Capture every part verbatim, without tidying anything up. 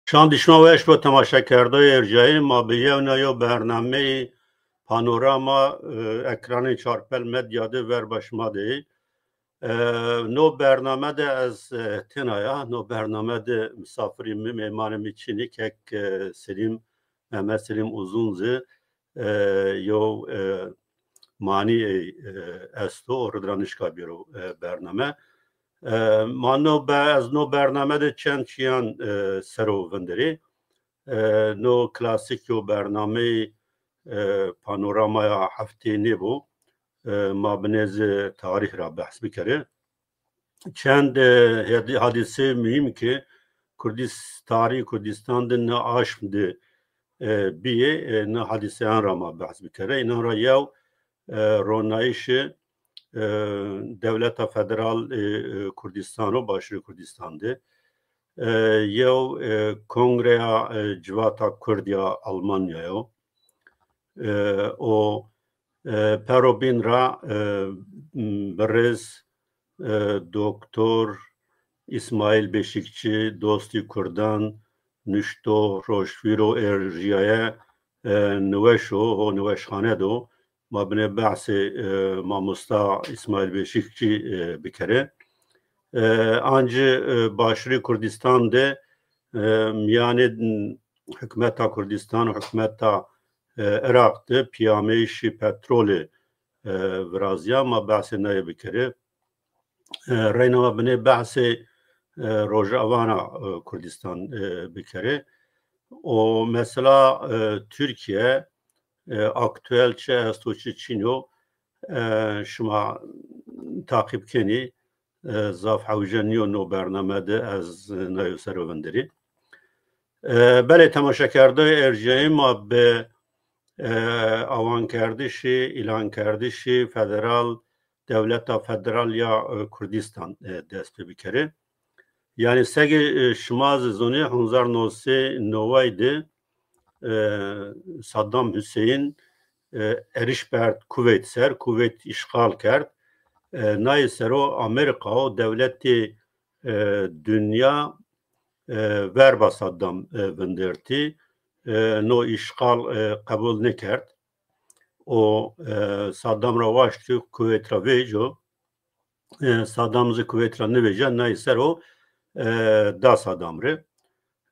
Şan dişma weş bo temaşekerdoyê erjayî, ma bi yewna yew bernameyê Panorama, e, ekranê Çarpel Medya de verba şima de yê. E, no bername de ez, e, tena ya, no bername de misafirî mi, mêmanê mi çinî, kek, e, Selîm, Mehmet Selîm Uzun zî, e, yew, e, manî ey, e, esto, o rid ra nişka bêro, e, bername. E, ma no be-, ez no bername de çend çîyan, e, sero vinderî. E, no klasîk yo bernameyê, e, panoramaya hefteyî nêbo. E, ma binê zî tarîx ra behs bikerê. Çend, e, hedi-, hadîse muhîm ke Kurdis-, tarîxê Kurdistan de ni aşm de, e, bîyê, e, ni hadîseyan ra ma behs bikerê. Înan ra yew, e, ronayîşê, e, Dewleta Federal, e, e, Kurdistan o, Başûrê Kurdistan de. E, yew, e, Kongreya, e, Civata Kurd ya Almanya yo. E, o, e, pero bîn ra, e, m, birêz, e, Doktor Îsmaîl Beşîkçî, dostî kurdan, nuşto, roşnvîro, erjîyaye, e, niweş o, ho niweşxane do. Ma binê behsê, e, mamosta Îsmaîl Beşîkçî, e, bikerê. E, ancî, e, Başûrê Kurdistan de, e, mîyanê hikmeta Kurdistan û hikmeta, e, Iraq de pîyameyişê petrolê, e, virazîya, ma behsê naye bikerê. E, reyna ma binê behsê, e, Rojavana, e, Kurdistan, e, bikerê. O mesela, e, Tirkîye, e, aktuel çi esto, çi çin o, e, şima taqîb kenî, e, zaf hewce nîyo no bername de ez, e, nayo ser o vinderî. E, belê temaşekerdoyê erjayî, ma bi, e, awankerdişê, îlankerdişê federal, Dewleta Federal ya, e, Kurdistan, e, dest pê bikerê. Yanî seke, e, şima zî zonê, hezar new sey neway de, e, Saddam Huseyîn, e, erîş berd Kuveyt ser, Kuveyt îşxal kerd. E, nayê ser o Amerîka û dewletê, e, dinya, e, verba Saddam, e, vindertî. E, no îşxal, e, qebul nêkerd. O, e, Saddam ra waşt ke Kuveyt ra vêco. E, Saddam zî Kuveyt ra nêvêca, nayê ser o, e, da Saddam rê.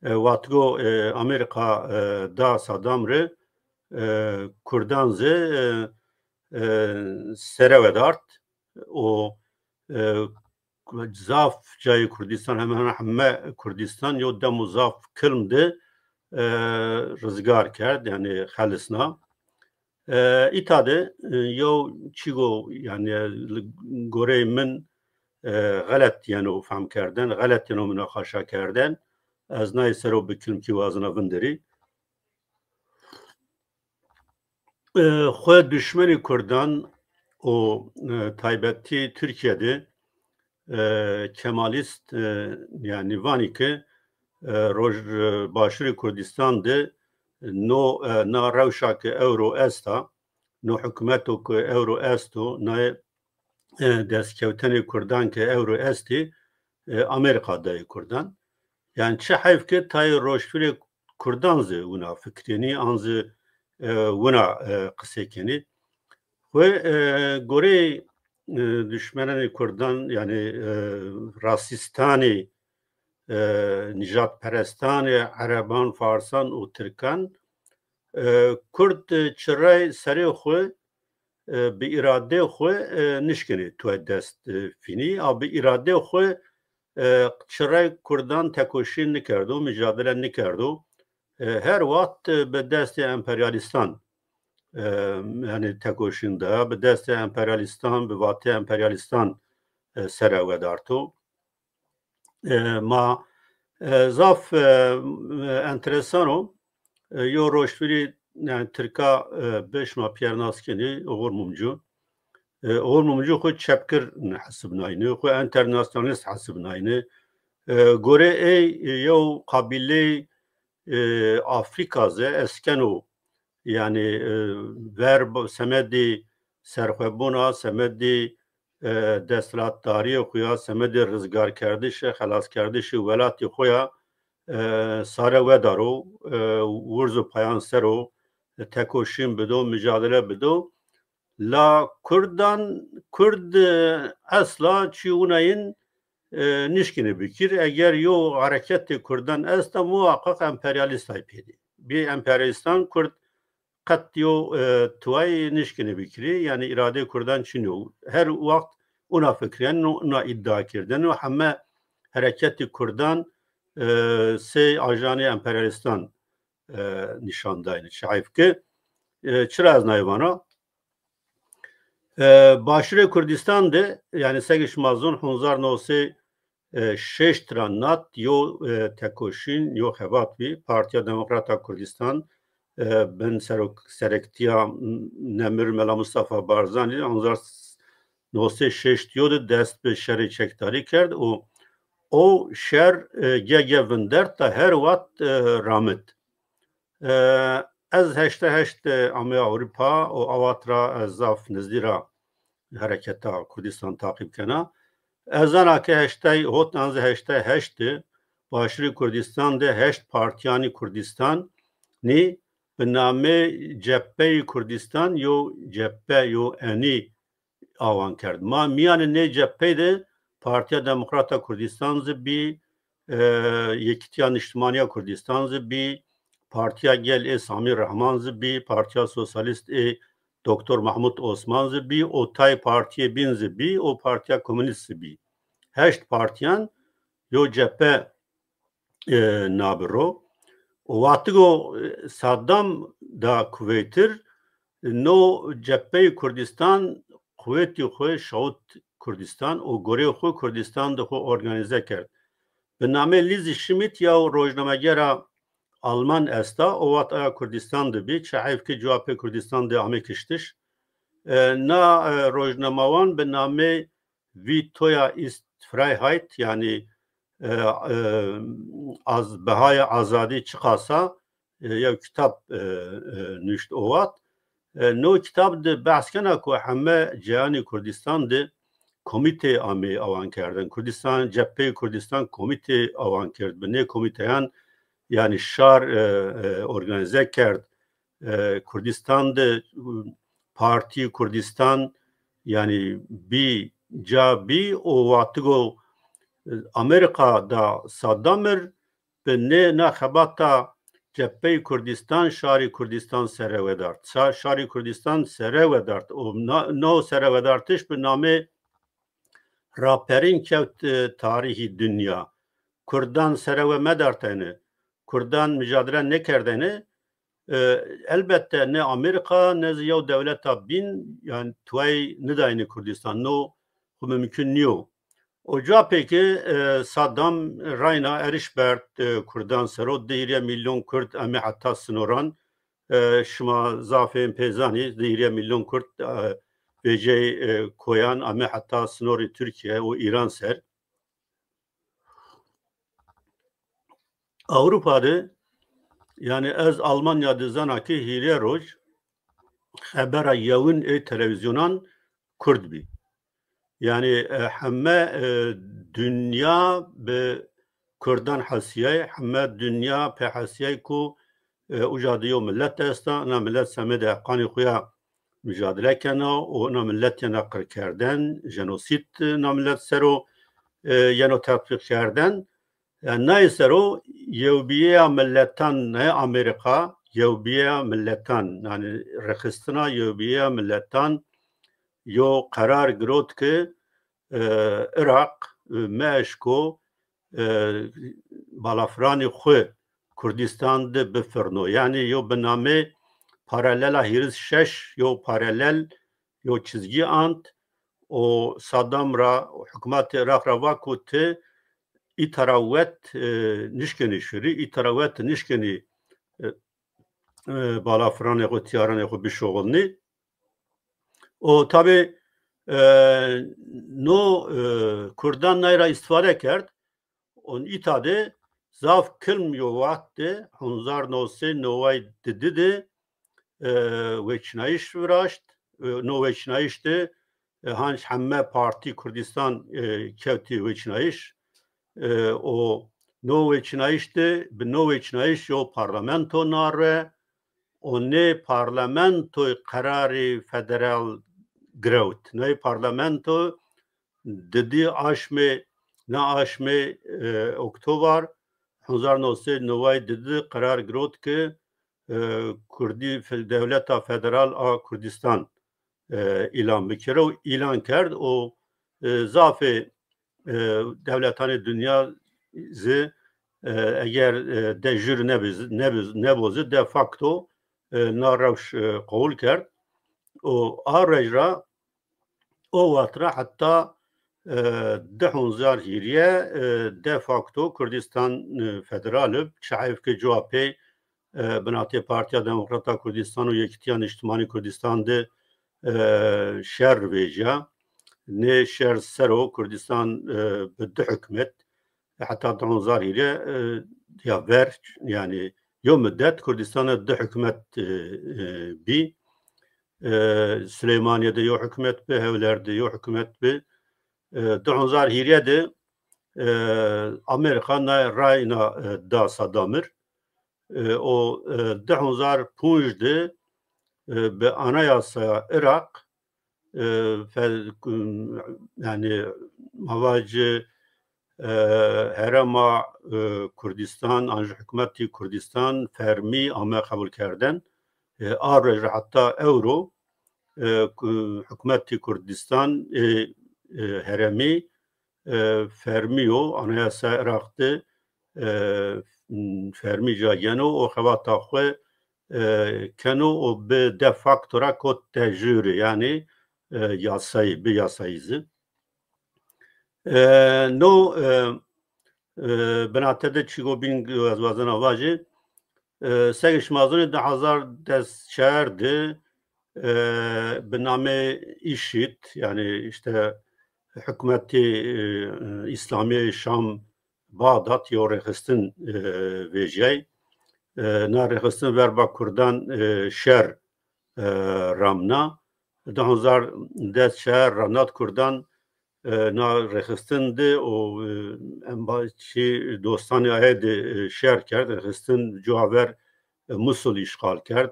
E, wextgo, e, Amerîka, e, da Saddam rê, e, Kurdan zî, e, e, sere wedart. O, e, zaf cayê Kurdistan, hemen hemen heme Kurdistan yo demo zaf kilm de, e, rizgar kerd, yanî xelisna. E, îta de, e, yew çîgo, yanî li goreyê min, e, xelet yeno fehm kerden, xelet yeno munaqaşa kerden. Ez nayê ser o bi kilmkî wazena vinderî. E, xwu duşmenê Kurdan û, e, taybetî Tirkîye de, e, Kemalîst, e, yanî vanî ke, e, roj, e, Başûrê Kurdistan de no, e, na rewşa ke ewro esta, no hukmeto ke ewro esto, na, e, destkewtenê Kurdan ke ewro estê, e, Amerîka dayê Kurdan. Yanî çi heyf ke tayê roşnvîrê Kurdan zî wina fikirînî, an zî, e, wina, e, qisey kenî. Xwu, e, goreyê, e, duşmenanê Kurdan, yanî, e, rasîstanê, e, nîjadperestanê Ereban, Farsan û Tirkan, e, Kurd, e, çirey serê xwu, e, bi îradeyê xwu, e, nişkenê tuwe dest, e, fînî. A bi îradeyê xwu, e, çirey Kurdan tekoşîn nikerdo, micadele nikerdo. E, her wext, e, bi destê emperyalîstan, e, yanî tekoşîn de, bi destê emperyalîstan, bi vatê emperyalîstan, e, sere wedarto. E, ma, e, zaf, e, enteresan o. E, yo roşnvîrî, yanî Tirka, e, bi şima pîyer nas kenî, Oxur Mumcu. E, Oxur Mumcu xwu çepgir hesibnayne, xwu enternasyonalîst hesibnayne. E, gorê ey, e, yew qabîleyê, e, Afrîka zî eskeno, yanî, e, ver semedê serxwebûna, semedê, e, desthilatdarîyê xo ya, semedê rizgarkerdişê, xelaskerdişê welatê xo ya, e, sare wedaro, e, wurz û payan ser o, e, tekoşîn bido, micadele bido. La Kurdan, Kurd, e, esla çî wina yin, e, nişkîne bikir. Eger yo hereketê Kurdan esta, muhakkak emperyalîst ay pêdê. Bî emperyalîstan Kurd qet yo, e, tuway nişkîne bikirî. Yanî îradeyê Kurdan çin yo. Her wext una fikirîyeno, una îdia kerdeno. Heme hereketê Kurdan, e, sey ajanê emperyalîstan, e, nîşan dayne. Çi heyf ke, e, çira ez nay vana? E, Başûrê Kurdîstan de, yanî seke şima zon, hezar new sey e, şeşt ra nat yo, e, tekoşîn, yo xebat bî. Partîya Demokrat a Kurdîstan, e, bin serok-, serektîya Nemir Mela Mustafa Barzanî hezar new sey şeşt yo de dest bi şerê çekdarî kerd û o şer, e, ge-ge vindert da her wext, e, ramit. E, ez heştay heşt de amê Ewropa û awat ra ez zaf nizdî ra hereketa Kurdîstan taqîb kena. Ez zana ke heştay, hot nanze heştay heşt de Başûrê Kurdîstan de heşt partîyanî Kurdîstanî bi namê Cepheyê Kurdîstan yo cephe yo enî awan kerd. Ma mîyanê nê cephey de Partîya Demokrat a Kurdîstan zî bî, e, Yekîtîya Niştimanî ya Kurdîstan zî bî, Partîya Gel ê Samî Rehman zî bî, Partîya Sosyalîst ê Doktor Mahmut Osman zî bî, û tay partîyê bîn zî bî, û Partîya Komunîst zî bî. Heşt partîyan yo cephe, e, nabiro. Û wextigo, e, Saddam da kuveytir, no cepheyê Kurdîstan quwetî xwu şawit Kurdîstan û goreyê xwu Kurdîstan de xwu organîze kerd. Bi namê Lizî Şimît yew rojnamegera Alman esta, o wext aya Kurdîstan de bî. Çi heyf ke cuwa pê Kurdîstan de amê kiştiş. E, na, e, rojnamewan bi namê Wie teuer ist Freiheit, yanî, e, e, az, behaya azadî çiqas a, e, yew kitab, e, e, nuşt o wext. E, no kitab de behs kena ku heme cêyanê Kurdîstan de komîte amê awan kerdin. Kurdîstan, Cepheyê Kurdîstan komîte awan kerd. Bi nê komîteyan, yanî şar, e, e, organîze kerd. E, Kurdîstan de, e, Partî Kurdîstan, yanî bî, ca bî û wextigo, e, Amerîka da Saddam ir, bi nê na xebata Cepheyê Kurdîstan şarê Kurdîstan sere wedart. Şa-, şarê Kurdîstan sere wedart. O na-, no sere wedartiş bi namê raperîn kewt, e, tarîhî dinya. Kurdan sere we medartene. Kurdan micadele nêkerdene. E, elbette ne Amerîka ne zî yew dewleta bîn, yanî tuway nidayne Kurdîstan. No xwu mumkun nîyo. O ca pê ke, e, Saddam rayna erîş berd, e, Kurdan ser o, di hîrê milyon Kurd ame heta sinoran. E, şima zafên pê zanî, di hîrê milyon Kurd, e, veceyê, e, koyan ame heta sinorê Tirkîye û Îran ser. Ewropa de, yanî ez Almanya de zana ke hîrê roj xebera yewin ê televîzyonan Kurd bî. Yanî, e, heme, e, dinya bi Kurdan hesîyay, heme dinya pê hesîyay ku, e, uca de yew milet esta, na milet semedê heqanê xwu ya micadele kena û na milet yena qirkerden, jenosîd na milet ser o, e, yeno tetbîq kerden. Yanî nayê ser o yewbîyeya miletan, ne Amerîka, yewbîyeya miletan, yanî rêxistina yewbîyeya miletan yo qerar girot ke, e, Iraq, e, meeşko, e, balafiranê xwu Kurdîstan de bifirno. Yanî yo bi namê Paralela hîris şeş, yo paralel, yo çizgî ant û Saddam ra, hukmatê Iraq ra va ku ti îta ra wet, e, nişkenî şirî, îta ra wet nişkenî, e, e, balafiranê xwu, tîyaranê xwu bişuxulnî. Û tabî, e, no, e, Kurdan nay ra îstifade kerd. Û îta de zaf kilm yo wext de, hezar new sey neway di di de, e, weçînayîş viraşt. E, no weçînayîş de, e, hanc heme partî Kurdîstan, e, kewtî weçînayîş. E, û No weçînayîş de, bi no weçînayîş yo parlamento nare û nê parlamentoy qerarê federal girewt. Nê parlamento didi aşmê, na aşmê, e, oktobar hezar newsey neway didi qerar girot ki, e, Kurdî, fe-, dewleta federal a Kurdistan, e, îlan bikero, îlan kerd û, e, zafê, e, dewletanê dinya zî, e, eger, e, de jure nebiz-, nebiz-, nebozi de facto, e, na rewş, e, qewul kerd. Û a rej ra o wext ra heta, e, di hezar hîrye, e, de facto Kurdistan, e, federal ib, çi heyf ki cuwa pey, e, binatê Partîya Demokrat a Kurdistan û Yekîtîya Niştimanî Kurdistan de, e, şer vêjîya. Nê şer ser o Kurdistan, e, bi di hukmet, heta di hezar hîrye, e, ya ver, yanî yo mudet Kurdistan de di hukmet, e, e, bî. E, Silêmanîye de yo hukmet bi, Hewler de yo hukmet bi. E, di hezar hîrye de, e, Amerîka na rayna, e, da Saddam ir. E, o, e, di hezar ponc de, e, bi anayasaya Iraq, e, fe-, yanî ma vacî, e, herêma, e, Kurdistan, an jî hukmetî Kurdistan fermî ame qebulkerden. E, a roj ra heta ewro, e, ku-, hukmetî Kurdistan, e, e, herêmî, e, fermî yo, anayasa Iraq de, e, fermî ca yeno û xebata xwu, e, keno û bi de facto ra kot de jure, yanî, e, yasayî, bi yasayî zî. E, no, e, e, binate de çîko bîn ez wazena vajî, e, seke şima zonê di hezar des çar de, e, bi namê IŞİD, yanî îşte hukmetî, e, Îslamî Şam Bağdat yo rêxistin, e, vejîyay. E, na rêxistin verba Kurdan, e, şer, e, ramna. Di hezar des çar ra nat Kurdan, e, na rêxistin de û, e, em ba-, çî dostanê aye de, e, şer kerd. Rêxistin cuwa ver, e, Musul îşxal kerd.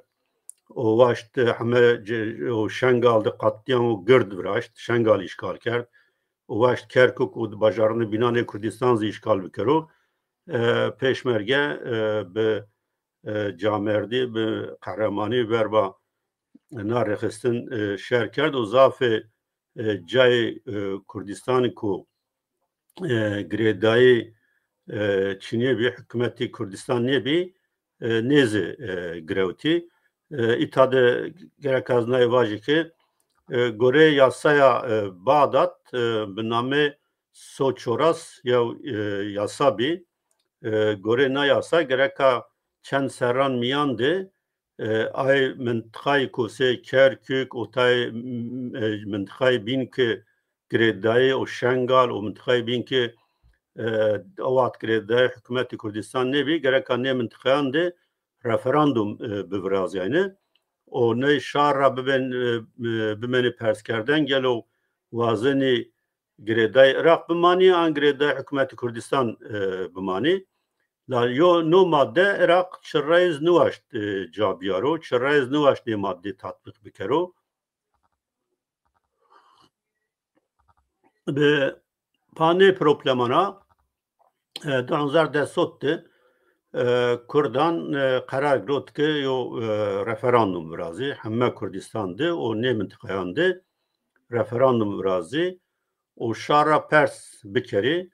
Û waşt, e, heme ce-, û Şengal de qatlîyam û gird viraşt. Şengal îşxal kerd. Û waşt Kerkuk û bajaranê bînan ê Kurdistan zî îşxal bikero. E, Pêşmerge, e, bi, e, camerdî, bi qehremanî verba na rêxistin, e, şer kerd û zafê, e, cayê, e, Kurdistanî ku, e, girêdayî, e, çinê bî, hukmetî Kurdistan nêbî, e, nê zî, e, girewtî. E, îta de gerek ez nayê vajî ke, e, goreyê yasaya, e, Bağdat, e, bi namê so çoras yew, e, yasa bî. E, goreyê na yasa gereka çend serran mîyan de, e, ay mintiqayî ku sey Kerkuk û tay, m-, e, mintiqayî bîn ke girêdayî û Şengal û mintiqayî bîn ke, e, o wext girêdayî hukmetî Kurdistan nêbî, gereka nê mintiqayan de referandum, e, bivirazîyayne. Û ney şar ra bibên, e, e, bimenê perskerden gelo wazenî girêdayî Iraq bimanî an girêdayî hukmetî Kurdistan, e, bimanî. La yo no madde Iraq çi reyz niwaşt, e, ca biyaro, çi reyz niwaşt nê madde tatbîq bikero. Bi panê problemana, e, di hezar des de, e, Kurdan, e, qerar girot ke yo, e, referandum virazî, heme Kurdistan de û nê mintiqayan de referandum virazî û şar ra pers bikerî,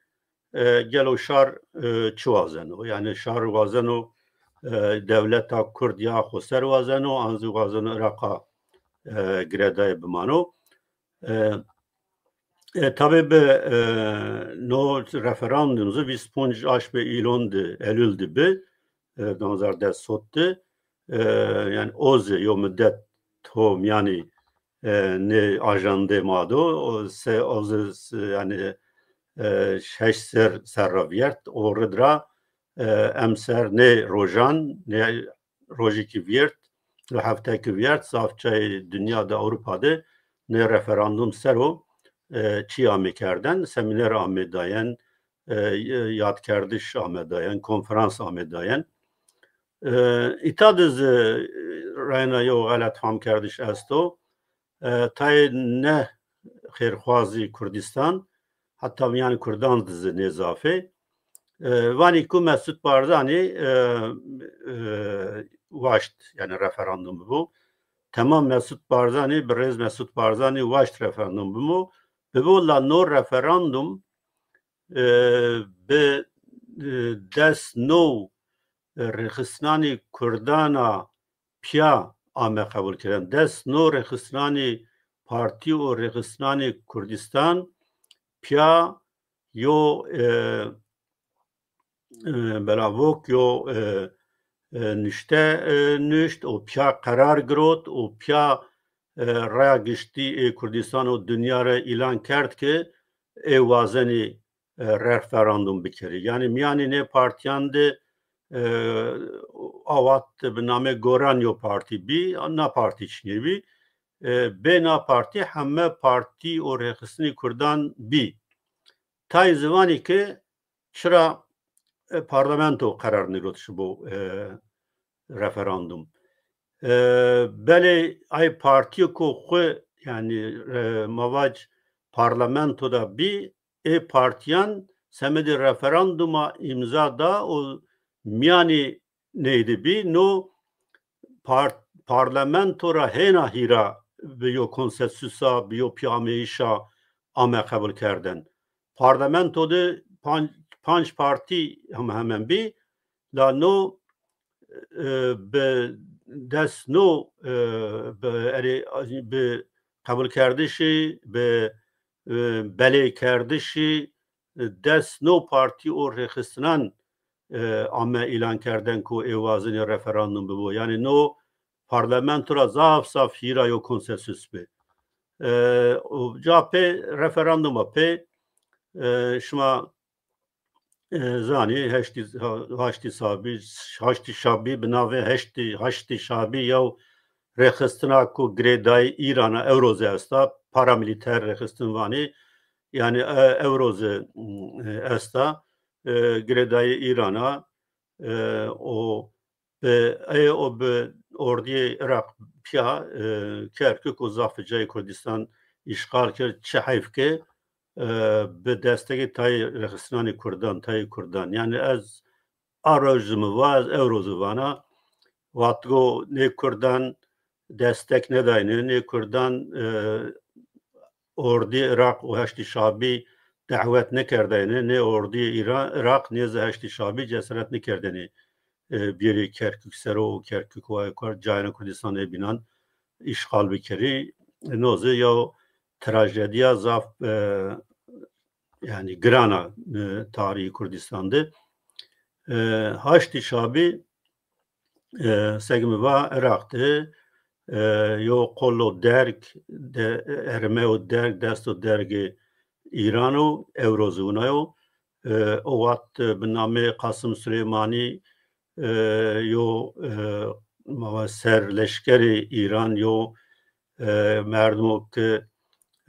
e, gelo şar, e, çi wazeno? Yanî şar wazeno, e, dewleta Kurd ya xo ser wazeno, an zî wazeno Iraqa, e, girêdayî bimano. E, e, tabî bi, e, no referandum zî vîst ponc aşmê îlon de, Elul de bi, e, di hezar des de, e, yanî o zî yo mudet ho mîyanî, e, nê ajandê ma do, o se, o zî, se, yanî, e, heşt ser, serra vîyert, o rid ra, e, emser nê rojan, nê rojêkî vîyert, do heftekî vîyert, zaf cayê dinya de, Ewropa de nê referandum ser o, e, çî amê kerden, semîner amê dayen, e, yadkerdiş ame dayen, konferans ame dayen. E, îta de zî, e, reyna yew xelet famkerdiş esto. E, tayê ne xêrxwazî Kurdistan, heta mîyanê Kurdan de zî nê zaf ê. E, vanî ku Mesut Barzanî, e, e, waşt, yanî referandum bibo. Temam Mesut Barzanî, birêz Mesut Barzanî waşt referandum bibo. Bibo la no referandum, e, bi, e, des no, e, rêxistinanê Kurdan a pîya ame qebul kerdene. Des no rêxistinanê partî û rêxistinanê Kurdistan pîya yo, e, e, belavok yo, e, e, nuşte, e, nuşt û pîya qerar girot û pîya, e, raya giştî ê Kurdistan û dinya rê îlan kerd ke ê wazenî, e, referandum bikerî. Yanî mîyanê nê partîyan de, e, awat bi namê Goran yo partî bî, na partî çinê bî. E, bê na partî heme partî û rêxistinê Kurdan bî. Tayê zî vanî ke çira, e, parlamento qerar nêgirot şibo, e, referandum. E, belê ay partîyo ku xwu, yanî, e, ma vac parlamento de bî, ê partîyan semedê referanduma îmza da û mîyanê ney de bî, no par-, parlamento ra hêna hîra bi yo konsensusa, bi yo pîyameyîşa ame qebul kerden. Parlamento de panc, panc partî heme hemen bî, la no, e, bi des no, e, bi erê, bi qebulkerdişî, bi, e, belêkerdişî, e, des no partî û rêxistinan, e, ame îlan kerden ku ê wazenê referandum bibo. Yanî no parlamento ra zaf zaf hîra yo konsensus bi. E, û ca pê referanduma pê, e, şima, e, zanî heştî, haştî Şabî, haştî Şabî bi navê heştî, haştî Şabî yew rêxistina ku girêdayî Îrana ewro zî esta, paramîlîter rêxistin vanî, yanî, e, ewro zî, m, e, esta, e, girêdayî Îrana, e, o bi, ê o bi ordîyê Iraq pîya, e, Kerkuk û zafê cayê Kurdistan îşxal kerd, çi heyf ke, e, bi destegê tayê rêxistinanê Kurdan, tayê Kurdan. Yanî ez a roj zî mi va, ez ewro zî vana, vatgo nê Kurdan destek nêdayne, nê Kurdan, e, ordîyê Iraq û heştî Şabî dawet nêkerdayne, nê ordîyê Îra-, Iraq, nê zî heştî Şabî cesaret nêkerdêne, e, bêrê Kerkuk ser o û Kerkuk û aye kar cayêna Kurdistan ê bînan îşxal bikerî. No zî yew trajedîya zaf, e, yanî giran a, e, tarîhê Kurdistan de. E, haştî Şabî, e, seg mi va Iraq de, e, yo qolo derg de, ermeyo derg, desto dergê Îran o, ewro zî wina yo. E, o wext, e, bi namê Qasim Suleymanî, e, yo, e, ma va serleşkerê Îran yo, e, merdimo ke,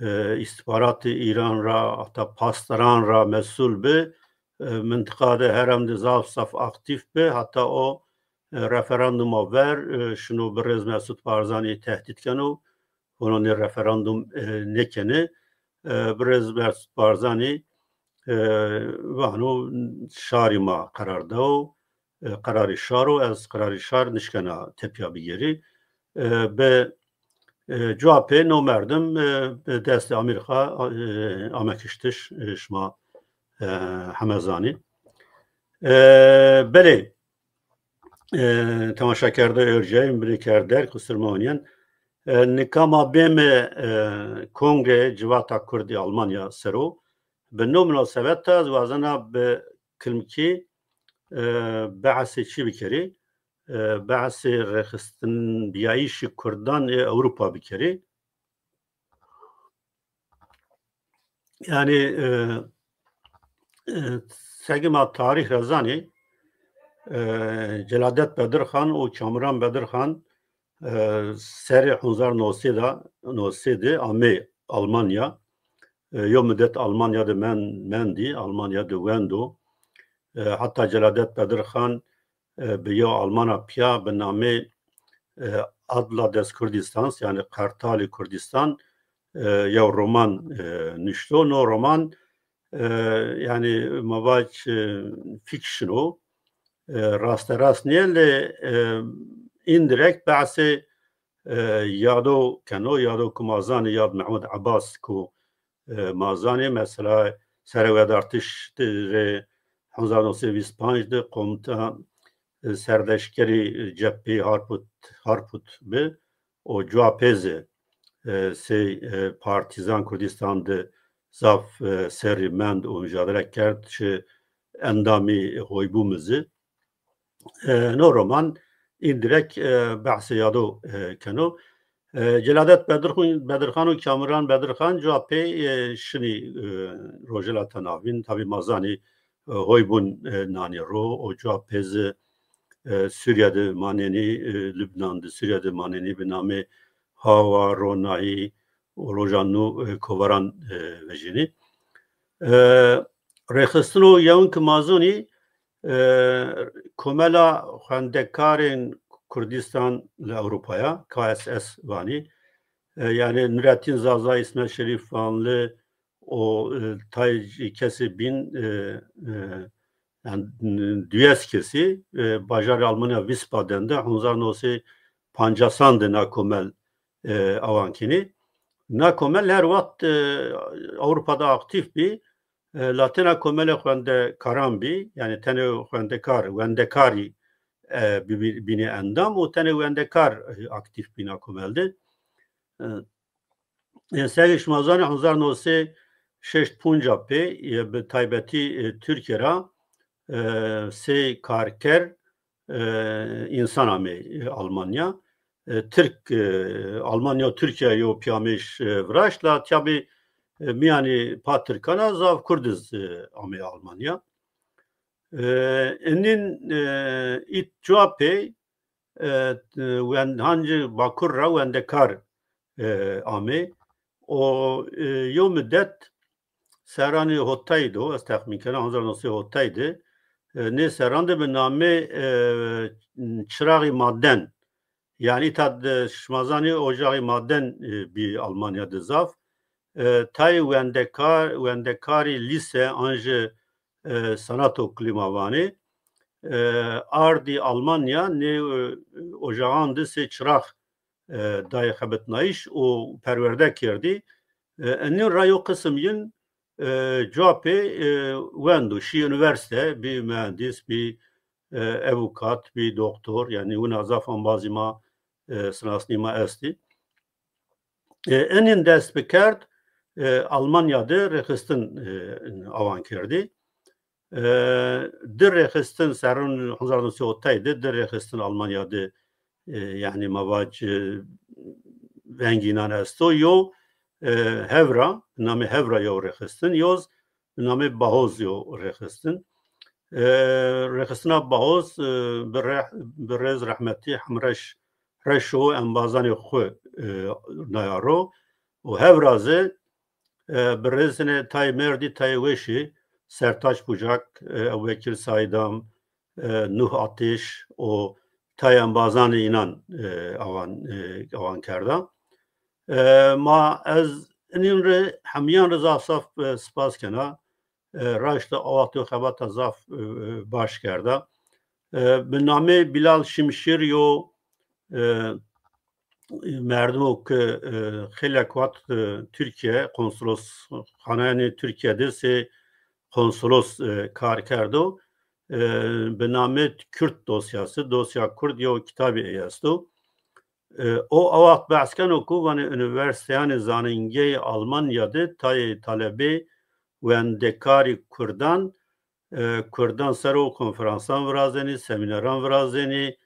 e, îstîxbaratê Îran ra, heta pasdaran ra mesul bi, e, mintiqa de herem de zaf zaf aktîf bi, heta o, e, referanduma ver, e, şino birêz Mesut Barzanî tehdît keno, hono nê referandum, e, nêkenê. E, birêz Mesut Barzanî, e, vano şarî ma qerar dawo, e, qerarê şar o, ez qerarê şar nişkena tepîya bigêrî. E, bi, e, cuwa pê no merdim, e, bi destê Amerîka, e, ame kiştiş, e, şima, e, heme zanî. E, belê, e, temaşakerdoxê ercayî, binê kerder, qusur mewanîyen. E, nika ma bême, e, Kongrê Civata Kurdî Almanya ser o. Bi no munasebet de ez wazena bi kilmkî, e, behsê çi bikerî? E, behsê rêxistinbîyayîşê Kurdan ê Ewropa bikerî. Yanî, e, e, seg ma tarîx ra zanî, e, Celadet Bedirxan û Kamuran Bedirxan, e, serê hezar û newsey de, newsey de amê Almanya. e, yo mudet Almanya de men-, mendî, Almanya de wendo. E, heta Celadet Bedirxan, e, bi yo Almana pîya bi namê, e, Adla des Kurdistans, yanî Kartalî Kurdistan, e, yo roman, e, nuşto. No roman, e, yanî ma vac, e, fiction o. E, rasterast nîye lê, e, indirekt behsê, e, yado keno, yado ku ma zanê, yad Mehmud Ebas ku, e, ma zanê, mesela serewedartiş de rê hezar neh sey vîst panc de komuta, e, serdeşkerî cepheyî Harput, Harput bi û cuwa pê zî, e, sey, e, partîzan Kurdistan de zaf, e, serrî mend û mucadele kerd, çi endamî Hoybûmi zî. E, no roman indirekt, e, behsê yado, e, keno. E, Celadet Bedirxan, Bedirxan û Kamuran Bedirxan cuwa pê, e, şinî, e, Rojhilata Navîn, tabî ma zanî, e, Hoybûn, e, nanî ro û cuwa pê zî, e, Sûrîye de manenî, e, Lubnan de, Sûrîye de manenî bi namê Hawa, Ronayî û rojan nû, e, kovaran, e, vejînî. E, rêxistino yewin ki ma zonî, e, Komela Xwendekarên Kurdistan li Ewropaya, K S S vanî. E, yanî Nurettin Zaza, İsmet Şerif Vanlı, o, e, tay kesê bîn, e, e, yanî duyes kesî, e, bajarê Almanya Wiesbaden de hezar neh sey pancasan de na komel, e, awan kenî. Na komel her wext, e, Ewropa de aktîf bî. E, la tena komelê xwendekaran bî, yanî tenê xwendekar, wendekarî, e, bî-, bî-, bînî endam û tenê wendekar, e, aktîf bî na komel de. E, e, seke şima zanî, hezar neh sey şeşt ponca pê, e, bi taybetî, e, Tirkîye ra, e, sey karker, e, însan amê, e, Almanya. E, Tirk, e, Almanya û Tirkîya yo pîyamêş, e, viraşt, la tabî, e, mîyanî pa Tirkan a zaf Kurd iz, e, amê Almanya. E, inîn, e, ît cuwa pê, e, wen-, hancî Bakur ra wendekar, e, amê. O, e, yo mudet serranê hotay do, ez texmîn kena, hezar neh sey hotay de, e, nê serran de bi namê, e, Çiraxî Maden. Yanî îta de şima zanî ocaxê maden, e, bî Almanya de zaf. E, tayê wendekar, wendekarî lîse an jî, e, sanat okulî ma vanê. E, ardî Almanya nê, e, ocaxan de sey çirax, e, dayê xebitnayîş û perwerde kerdî. E, inîn ra yo qisim yin, e, cuwa pê, e, wendo, şî unîversîte, bî muhendîs, bî, e, ewukat, bî doktor, yanî wina zaf embazî ma, e, sinasnî ma estî. E, inîn dest bikerd, e, Almanya de rêxistin, e, awan kerdî. E, di rêxistin serran hezar neh sey hotay de, di rêxistin Almanya de, e, yanî ma vac, e, vengî înan esto. Yo, e, Hevra, namê Hevra yo rêxistin, yo z-, namê Bahoz yo rêxistin. E, rêxistina Bahoz, e, bi re-, bi rêz rehmetî Hemreş Reşo embazanê xwu, e, naya ro. Û Hevra zî, e, bi rêzinê tayê merdî, tayê weşî, Sertaç Bucak, e, Ebu Bekir Saydam, e, Nuh Ateş û tayê embazanê înan, e, awan, e, awan kerda. E, ma ez inîn rê, hemîyan rê zaf zaf, e, spas kena. E, raşta a wexto xebata zaf, e, e, baş kerda. E, bi namê Bilal Şimşir yo, e, merdimo ke, e, xeylek wext, e, Tirkîye, konsolosxaneyanê Tirkîye de sey konsolos, e, kar kerdo. E, bi namê Kürt dosyası, dosya Kurd yo kitabî ey esto. E, o a wext behs keno ku vanê unîversîteyanê zanîngehê Almanya de tayê talebê wendekarî kurdan, e, kurdan ser o konferansan virazenî, semîneran virazenî,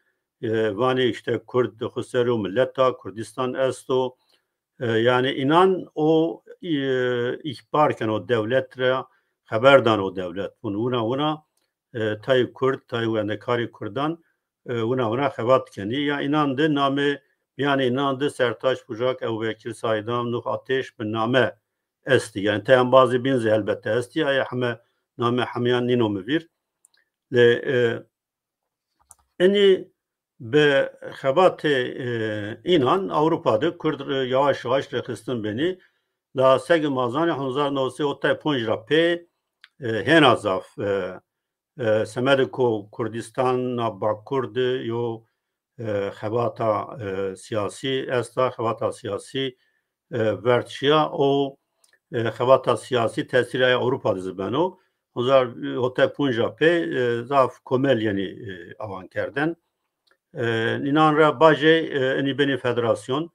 e, vanê îşte kurd di xwu ser o milet a, Kurdistan esto. E, yanî înan o, e, îxbar keno dewlet ra, xeber dano dewlet. Vûn wina wina, e, tayê kurd, tayê wendekarî kurdan, e, wina wina xebat kenî. Ya înan de namê, mîyanê înan de Sertaç Bucak, Ebu Bekir Saydam, Nuh Ateş bi name, estî. Yanî tey embazî bîn zî helbete estî. Aya heme namê hemeyan nîno mi vîr. Lê e, enî bi xebatê e, înan Ewropa de Kurd e, yavaş yavaş rêxistin benî. La seg ma zanî hezar new sey hotay ponc ra pê e, hêna zaf e, e, semedê ku Kurdîstana Bakur de yo e, xebata e, siyasî esta, xebata siyasî e, verd şiya û e, xebata siyasî tesîrê aya Ewropa de zî beno. Hezar hotay ponc ra pê e, zaf komel yenî e, awan kerden. E, înan ra bajê e, enî benî federasyon.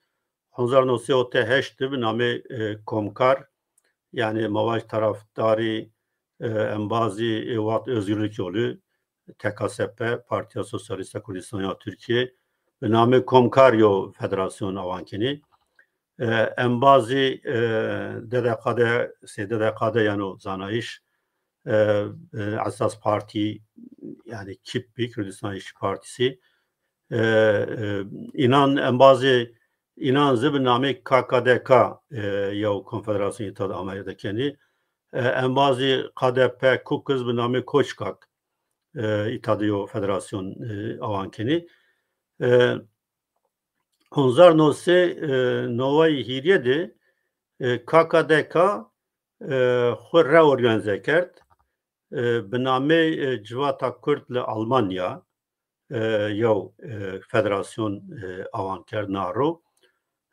Hezar new sey hotay heşt de bi namê e, Komkar, yanî ma vaj tarafdarî e, embazî ê wext Özgürlük Yolu, T K S P, Partiya Sosyalîsta Kurdîstanî ya Tirkîye, bi namê Komkar yo federasyon awan kenî. E, embazî e, D D K de, sê D D K de yeno zanayîş, e, e, esas partî, yanî kip bî, Kurdistan İşçi Partisi. E, e, înan embazê înan zî bi namê K K D K e, yew konfederasyonî îta de ameyde kenî. E, embazî K D P Kuk iz bi namê Koçkak e, îta de yo federasyon e, awan kenî. E, hezar new sey e, neway hîrê de e, K K D K e, xwu reorganize kerd. E, bi namê e, Civata Kurd li Almanya e, yew e, federasyon e, awan kerd na ro.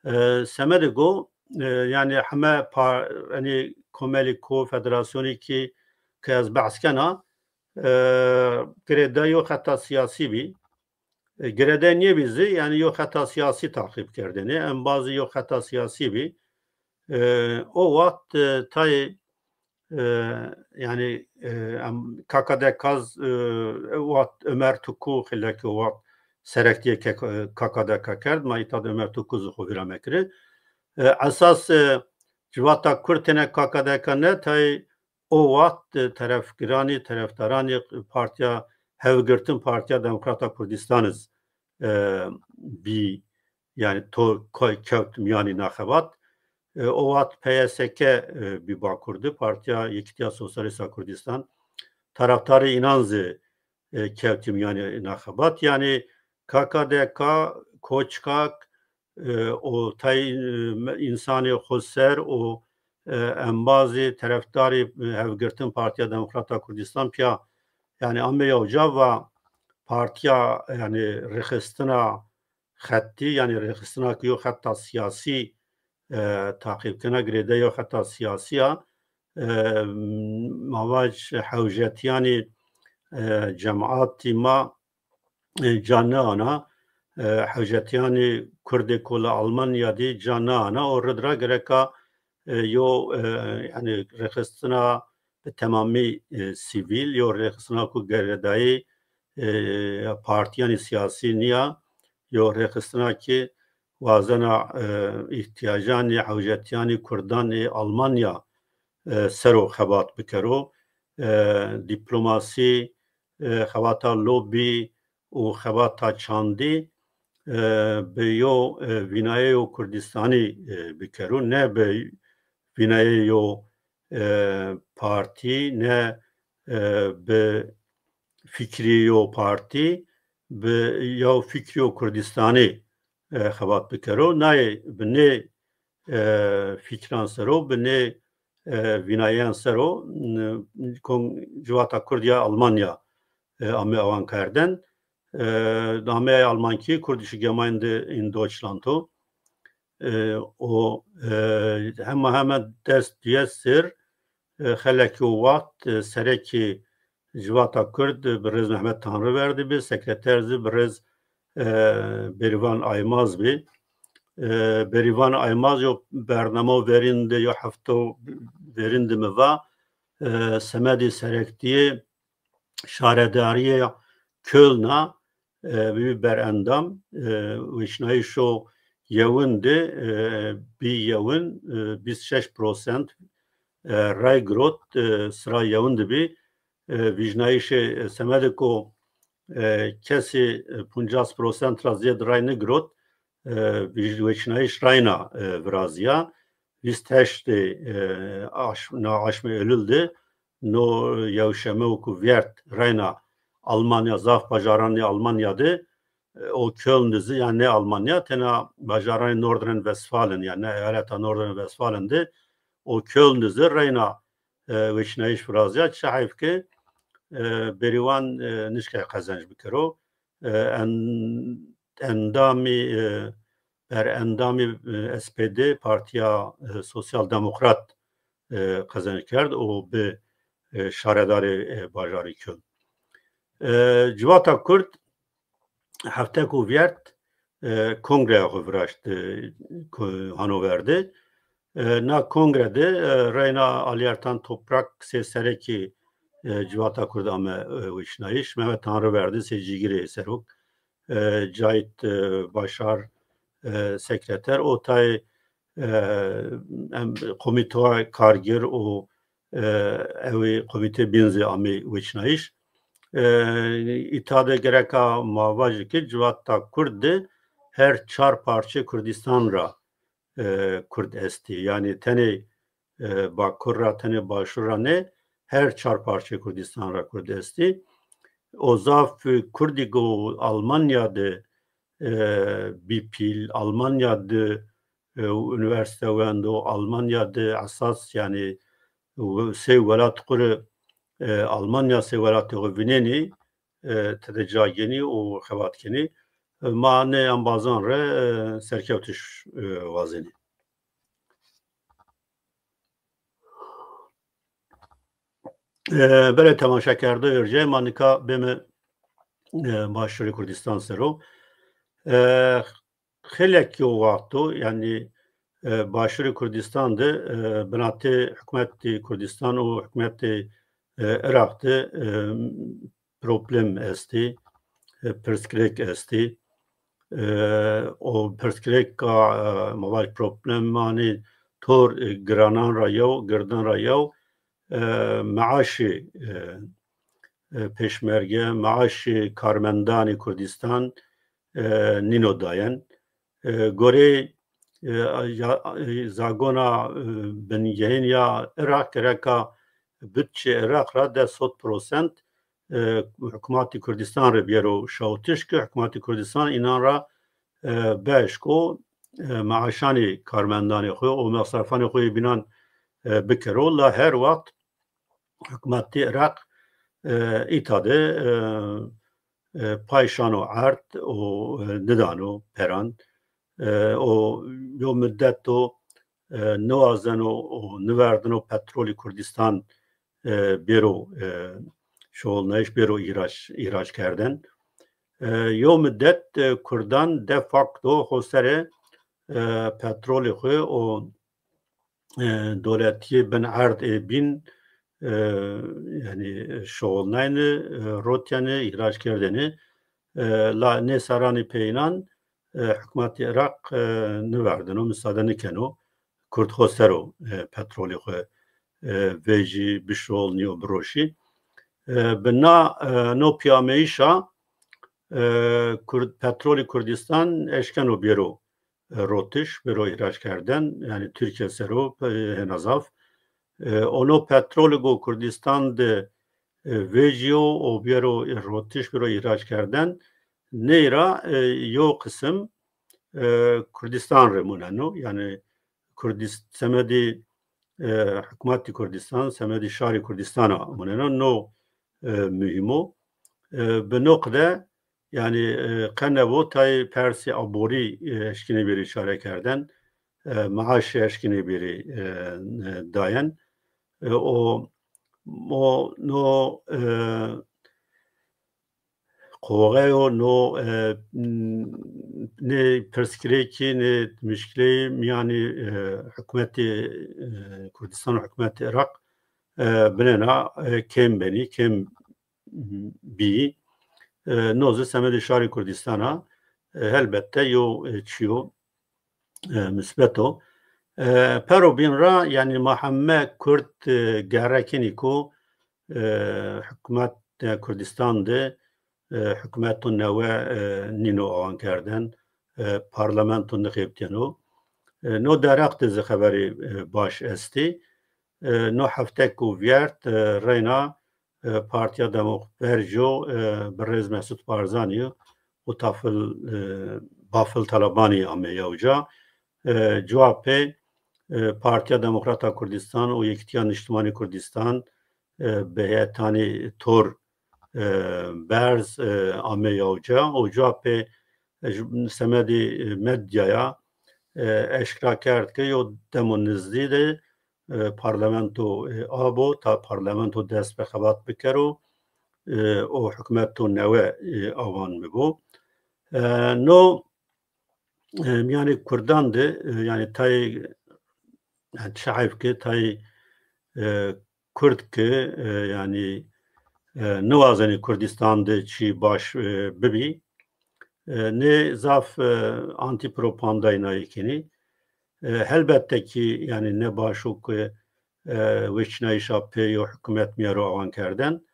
E, semedê go e, yanî heme par, yanî komelî ko federasyonî kî ke ez behs kena e, girêdayî yo xeta siyasî bî. E, girêdayî nêbî zî, yanî yo xeta siyasî taqîb kerdêne. Embazî yo xeta siyasî bî. E, o wext e, tayê e, yanî e, em, K K D K z, e, wext Ömer Tuku xilekî o wext serektîyê K K D K kerd. Ma îta de Ömer Tuku zî xo vîra mekirê. E, esas e, Civata Kurd têne K K D K ne, tayê o wext e, terefgiranî, terefdaranî Partiya Hevgirtin, Partiya Demokrata Kurdistan iz e, bî, yanî to ko-, kewt mîyanî na xebat. E, o wext P Y S K e, bî Bakur de, Partiya Yekîtiya Sosyalîsta Kurdistan, tarafdarê înan zî e, kewtî mîyanî na xebat. Yanî K K D K, Koçkak, e, û tay e, însanê xo ser û e, embazî terefdarî e, Hevgirtin Partiya Demokrata Kurdistan pîya, yanî ame yew ca va partiya, yanî rêxistina xettî, yanî rêxistina ki yo xeta siyasî e, taqîb kena, girêdayî yo xeta siyasî ya. E, ma vaj hewjetîyanî e, cemaatî ma e, ca neana, e, hewjetîyanî Kurdê ku li Almanya dî ca neana û rid ra gereka e, yo e, yanî rêxistina bi temamî e, sivîl, yo rêxistina ku girêdayî e, partîyanî siyasî nîya, yo rêxistina ki wazena e, îhtîyacanî, hewjetîyanî Kurdan ê Almanya e, ser o xebat bikero. E, dîplomasî, e, xebata lobî û xebata çandî e, bi yo e, vînayê yo Kurdistanî e, bikero, ne bi vînayê yo e, partî, ne e, bi fikrî yo partî, bi yo fikrî yo Kurdistanî e, xebat bikero. Nayê bi nê e, fikran ser o, bi nê e, vînayeyan ser o, n-, kon-, Civata Kurd ya Almanya e, ame awan kerden. E, nameyê Almankî Kurdische Gemeinde in Deutschland o. E, o e, hema hema des duyes ser e, xelekî o wext e, serekî Civata Kurd e, birêz Mehmet Tanrıverdi bî, sekreter zî birêz e, Berivan Aymaz bî. E, Berivan Aymaz yo bernamo verîn de, yo hefto verîn de mi va, e, semedê serektîyê şaredarîya Kölna e, bî berendam, e, weşnayîşo yewin de e, bî yewin, e, bîst şeş prosent e, ray girot, e, sira yewin de bî. E, vîjnayîşê, e, semedê ku e, kesî e, poncas prosent ra zêd ray nigirot, e, vîj-, weşnayîş rayna e, virazîya. vîst heşt de, e, aş-, na aşmê Eylül de no yewşemew ku vîyert reyna Almanya, zaf bajaranê Almanya de, e, o Köln de zî, yanî ne Almanya, tena bajaranê Nordrhein-Westfalen, yanî ne eyaleta Nordrhein-Westfalen de o Köln de zî reyna, e, weçînayîş virazîya. Çi heyf ke, e, berîwan, e, nişkay qezenc bikero. E, en-, endamî, e, berendamî, e, S P D, Partiya, e, Sosyal Demokrat, e, qezenc kerd û bi, e, şaredarê, e, bajarî Köln. E, Civata Kurd hefteko vîyert, e, kongreya xo viraşt, e, ko-, Hanover de. E, na kongre de, e, reyna Ali Ertan Toprak sê serekî, e, Civata Kurd ame, e, weçînayîş. Mehmet Tanrıverdi sê cîgirê serok, e, Cahit, e, Başar, e, sekreter, o tayê, e, em, komîteya kargir û, e, ewê komîte bîn zî amê weçînayîş. E, îta de gereka ma vajî ke Civata Kurd de her çar parçeyê Kurdistan ra, e, Kurd estî. Yanî tenê, e, Bakur ra, tenê Başûr ra nê, her çar parçeyê Kurdistan ra Kurd estî. O zaf, e, Kurdî go Almanya de, e, bî pîl, Almanya de, e, unîversîte wendo, Almanya de esas, yanî, we-, sey welat xwu rê, e, Almanya sey welatê xwu vînenî, e, tede ca genî û xebat kenî. E, ma nê embazan rê, e, serkewtiş, e, wazenî. E, belê temaşekerdoyê erceyê ma nika bême, e, Başûrê Kurdistan ser o. E, xeylek yo wext o, yanî, e, Başûrê Kurdistan de, e, binatê hukmetê Kurdistan û hukmetê, e, Iraq de, e, problem estî, e, pirsgirêk estî. E, o pirsgirêka, e, ma vaj problemanê tor, e, giranan ra yew, girdan ra yew, e, meaşê, e, e, pêşmerge, meaşê karmendanê Kurdistan, e, nîno dayen. E, goreyê, e, ya, e, zagona, e, bingehîn ya Iraq, gereka budçê Iraq ra des sot prosent, e, hukmatê Kurdistan rê biyero şawitiş ke hukmatê Kurdistan înan ra, e, bieşko, e, meaşanê karmendanê xwu û mesrefanê xwu yê bînan, e, bikero. La her wext hukmatê Iraq, e, îta de, e, e, pay şano erd û, e, nidano peran. E, o yo mudet o, e, niwazeno û niverdino petrolî Kurdistan, e, bêro, e, şoxulnayîş, bêro îhrac, îhrac kerden. E, yo mudet, e, Kurdan de facto xo serê, e, petrolê xwu û e, dewletîyê bin erd ê bîn, e, yanî şoxulnayne, e, rotîyane, îhrac kerdene. E, la nê serranê peyînan, e, hukmatê Iraq, e, niverdeno, misade nikeno Kurd xo ser o, e, petrolê xwu, e, vejî, bişoxulnî û biroşî. E, bi na, e, no pîyameyîşa, e, Kurd, petrolê Kurdistan eşkeno bêro, e, rotiş, bêro îhrac kerden, yanî Tirkîye ser o, e, hêna zaf. E, û no petrolê go Kurdistan de, e, vejîyo û bêro rotiş, bêro îhrac kerden, ney ra, e, yo qisim, e, Kurdistan rê muneno. Yanî Kurdist-, semedê, e, hukmatê Kurdistan, semedê şarê Kurdistan a muneno. No, e, muhîm o. E, bi no qide, yanî, e, qe nevo tayê persê aborî, e, eşkînê bêrê çare kerden, e, meaşê eşkînê bêrê, e, e, dayen. E, o, o, no, e, qoxeyo, no, e, n-, nê pirsgirêkî, nê muşkileyî mîyanê, e, hukmetê, e, Kurdistan û hukmetê Iraq, e, binena, e, kêm benî, kêm bî. E, no zî semedê şarê Kurdistan a, e, helbette yo, e, çîyo, e, misbet o. E, pero bîn ra, yanî ma heme Kurd, e, gerre kenî ku, e, hukmet, e, Kurdistan de, e, hukmeto newe, e, nîno awan kerden, e, parlamento nixebitîyeno. E, no derheq de zî xeberî, e, baş estî. E, no heftek û vîyert, e, reyna, e, Partîya Demokrat Berco, e, birêz Mesut Barzanî û Tafil, e, Bafil Talabanî ameye uca. E, cuwa pê, e, Partîya Demokrat a Kurdistan û Yekîtîya Niştimanî Kurdistan, e, bi heyetanî tor, e, berz, e, ameye uca. Û cuwa pê, e, ji semedî, e, medyaya, e, eşkera kerd ke yo demo nizdî de, e, parlamento, e, abo, ta parlamento dest bi xebat bikero, e, û hikûmeto newe, e, awan bibo. E, no, e, mîyanê kurdan de, e, yanî tayê, yanî çi heyf ke tayê, e, kurd ke, e, yanî, e, niwazenê Kurdistan de çî baş, e, bibî. E, nê zaf, e, antîpropagandayê nayê kenî. E, helbette kî, yanî ne baş o ke, e, weçînayîşa pê yo hikûmet mîyaro awan kerden.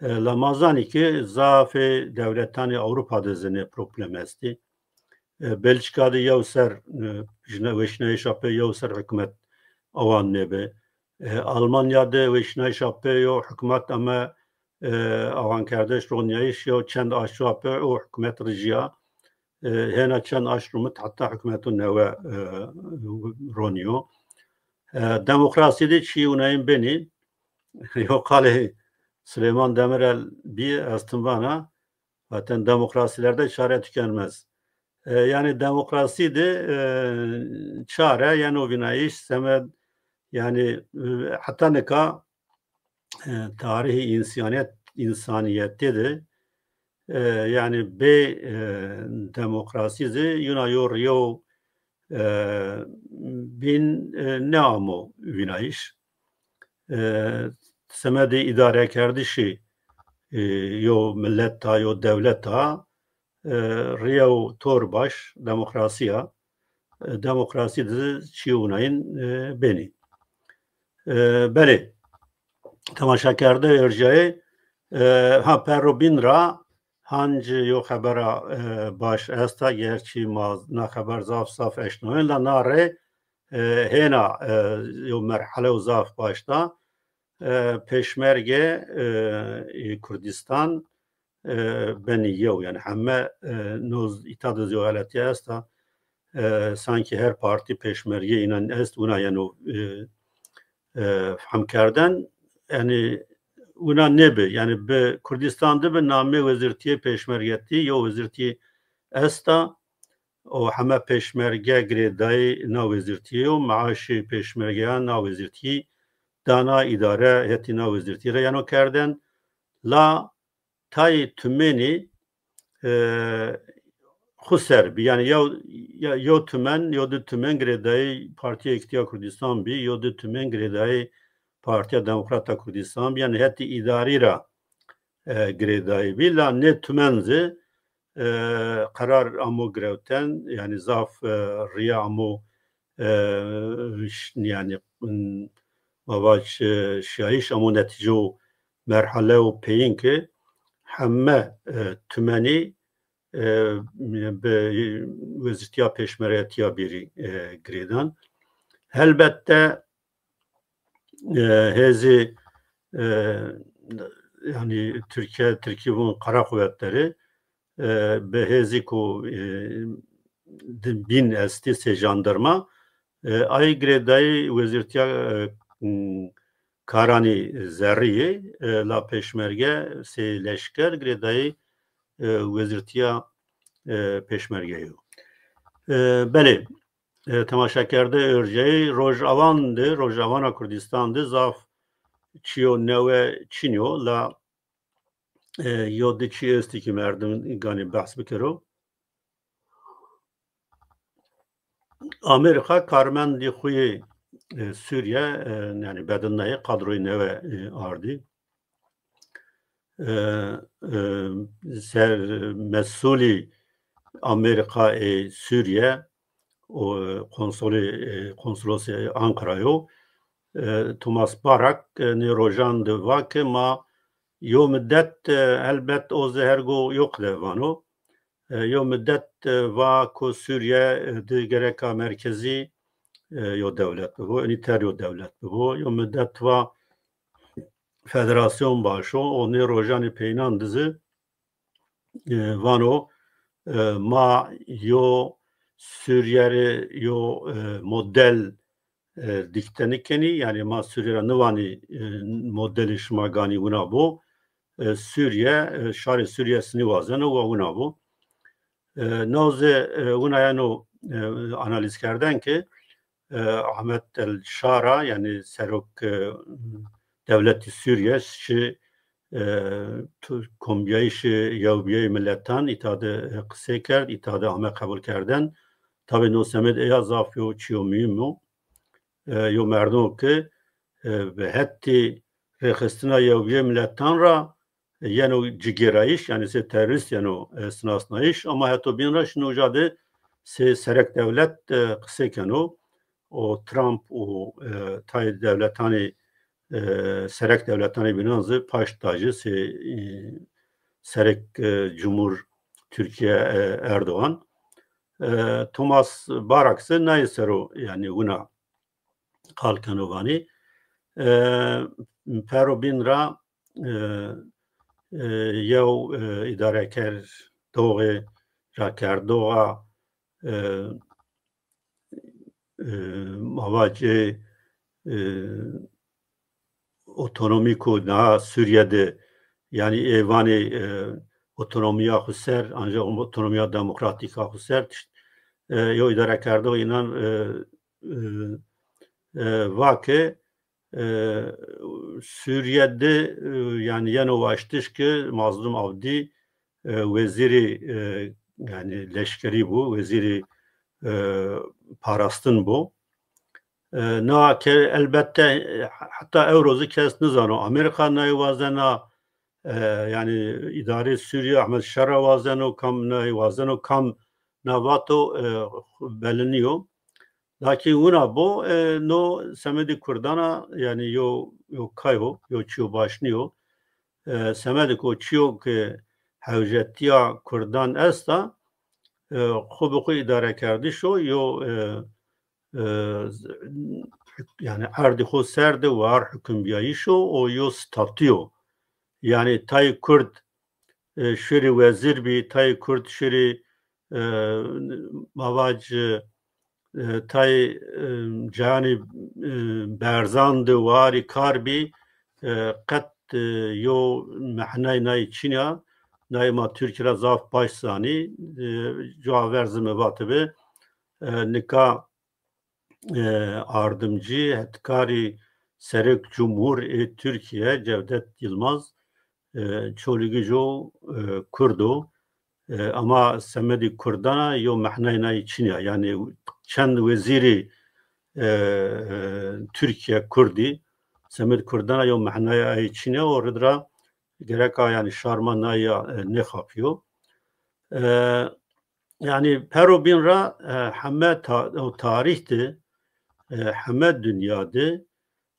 E, la ma zanî ke zafê dewletanê Ewropa de zî nê problem estî. E, Belçîka de yew ser, e, jine-, weçînayîşa pê yew ser hikûmet awan nêbi. E, Almanya de weçînayîşa pê yo hikûmet ame, e, awankerdiş, ronîyayîş, yew çend aşwa pê o hikûmet rijîya. E, hêna çend aşt rumit heta hikûmeto newe, e, ronîyo. E, demokrasî de çî winayîn benî. Yo qalê Silêman Demirel bî, ez tim vana, zaten demokrasilerde çare tükenmez. E, yanî demokrasî de, e, çare yeno vînayîş, semed, yanî, e, heta nika, e, tarîhê însanîyet, însanîyetî de, e, yanî bê, e, demokrasî zî yuna yo rîyo, e, bîn, e, neamo vînayîş. E, semedê îdarekerdişî, e, yo mileta, yo dewleta, e, rîyew tor baş demokrasî ya. E, demokrasî de çî winayîn, e, benî. E, belê, temaşakerde erjayê, e, ha, perro bîn ra hanc yo xebera, e, baş esta, gerçî ma na xeber zaf zaf eşnawên, la na rê, e, hêna, e, yo merhale û zaf baş da, e, pêşmerge, e, ê Kurdistan, e, benî yew. Yanî heme, e, noz îta de zî yo xeletîye esta. E, sankî her partî pêşmerge înan est, wina yeno, e, e, fehm kerden. Yanî wina nêbi. Yanî bi Kurdistan de bi namê wezîrtîyê pêşmergetî, yo wezîrtî esta. O heme pêşmerge girêdayî na wezîrtîyê yo, maaşê pêşmergeyan na wezîrtî dana, îdare hetî na wezîrtî ra yeno kerden. La tayê tumenî, e, xwu ser bî. Yanî yew, ya-, yew tumen, yew di tumen girêdayî Partîya Yekîtîya Kurdistan bî, yew di tumen girêdayî Partîya Demokrata Kurdistan bî. Yanî hetî îdarî ra, e, girêdayî bî. La nê tumen zî, e, qerar amo girewten, yanî zaf, e, rîye amo, e, ş-, yanî, m, ma vaj, e, şiyayîş amo netîce û merhale û peyîn ke heme, e, tumenî, e, bi wezîrtîya pêşmergetîya bîrî, e, girêdan. Helbette, e, hêzî, e, yanî Tirkîye, Tirkî vûn Kara Kuvvetleri, e, bi hêzî ku, e, di bîn estî sey jandarma, e, ay girêdayî wezîrtîya, e, m, karanî zerrî yê, e, la pêşmerge sey leşker girêdayî, e, wezîrtîya, e, pêşmerge yo. E, belê, e, temaşakerde erjayî Rojawan de, Rojavana Kurdistan de zaf çîyo newe çin yo, la, e, yo di çî estî ke merdim ganî behs bikero. Amerîka karmendî xwu yê, e, Sûrîye, e, yanî bedilnayê, kadroyê newe, e, ardî. E, e, ser mesûlî Amerîka ê Sûrîye û, e, konsolê, e, konsolosê Ankara yo, e, Thomas Barak, e, nê rojan de va ke ma yo midet, e, helbet o zî hergo yo qide vano. E, yo midet, e, va ku Sûrîye, e, di gereka merkezî, e, yo dewlet bibo, unîter yo dewlet bibo. Yo midet va federasyon baş o, o nê rojanê peynan di zî, e, vano, e, ma yo Sûriye rê yo, e, model, e, dîkte nikenî, yanî ma Sûriye ra nivanî, e, modelê şima ganî wina bo. E, Sûriye, e, şarê Sûriye sinî wazeno, wa wina bo. E, no zî, e, wina yeno, e, analîzkerden ke, e, Ahmet El Şara, yanî serok, e, dewletî Sûriye, şi, e, tu-, kombîyayîşê Yewbîyayê Miletan îta de, e, qisey kerd, îta de ame qebulkerden. Tabî no semed eya zaf yo çîyo muhîm o. E, yo merdim o ke, e, bi hetê rêxistina Yewbîyayê Miletan ra, e, yeno cigêrayîş, yanî sey terorîst yeno, e, sinasnayîş, ama heto bîn ra şino uca de sey serek dewlet, e, qisey keno. O Trump û, e, tayê dewletanê, e, serek dewletanê bînan zî paşt da ci sey, e, serek, e, cumhur Tirkîye, e, Erdogan. E, Thomas Barak zî nayê ser o, yanî wina qal keno vanî. E, pero bîn ra, e, e, yew, e, îdarekerdoxê rakerdoxa, e, e, ma vacê, e, otonomîk o na Sûriye de, yanî ê vanê, e, otonomîya xwu ser, ancak otonomîya demokratîk a xwu ser, tişt, e, yo îdarekerdox înan, e, e, e, va ke, e, Sûriye de, e, yanî yeno waştiş ke Mazlum Avdî, e, wezîrê, e, yanî leşkerî bo, wezîrê, e, parastin bo. E, na ke elbette, e, heta ewro zî kes nizano Amerîka nayê wazena, e, yanî îdarê Sûriye Ahmet Şara wazeno, kam nayê wazeno, kam na vato, e, belî nîyo. Lakîn wina bo, e, no semedê Kurdan a, yanî yo, yo kay o, yo çîyo baş nîyo. E, semedêko çîyo ke hewcetîya Kurdan esta, e, xwu bi xwu îdarekerdiş o, yo, e, e, yanî erdê xwu ser de war hukumbîyayîş o, o yo statû yo. Yanî tayê Kurd, e, şirî wezîr bî, tayê Kurd şirî, e, ma vac, e, tayê, e, cayanê, e, berzan de warî kar bî, e, qet, e, yo mehnay nayê çin a, nayê ma Tirkî ra zaf baş zanî, e, cuwa ver zî mi vatibi, e, nika, e, ardimcî hetkarî Serok Cumhur ê Tirkîye Cevdet Yılmaz, e, Çolîgij o, e, Kurd o. E, ama semedî Kurdan a yo mehnayê nayê çin a. Yanî çend wezîrî, e, e, Tirkîye Kurdî, semedî Kurdan a yo mehnayê ayê çin a, o rid ra gereka yanî şar ma nayê, e, nêxapîyo. E, Yanî pero bîn ra, e, heme ta-, o tarîh de, e, heme dinya de,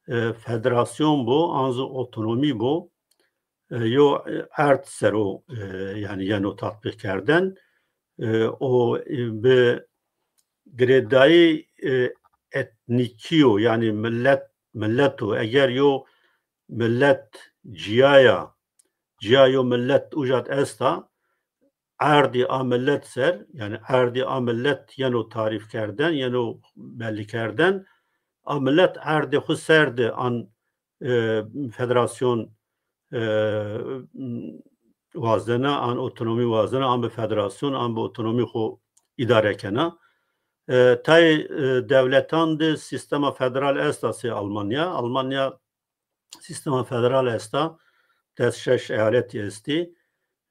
e, federasyon bo, an zî otonomî bo, e, yo, e, erd ser o, e, yanî yeno tatbîq kerden. E, o, e, bi girêdayî, e, etnîkî yo, yanî milet, milet o. Eger yo milet cîya ya, cîya yo milet uca de esta, erdî a milet ser, yanî erdî a milet yeno tarîf kerden, yeno bellî kerden, a milet erdê xwu ser de an, e, federasyon, e, wazena, an otonomî wazena, an bi federasyon, an bi otonomî xwu îdare kena. E, tayê, e, dewletan de sîstema federal esta sey Almanya. Almanya sîstema federal esta, des şeş eyaletî estî.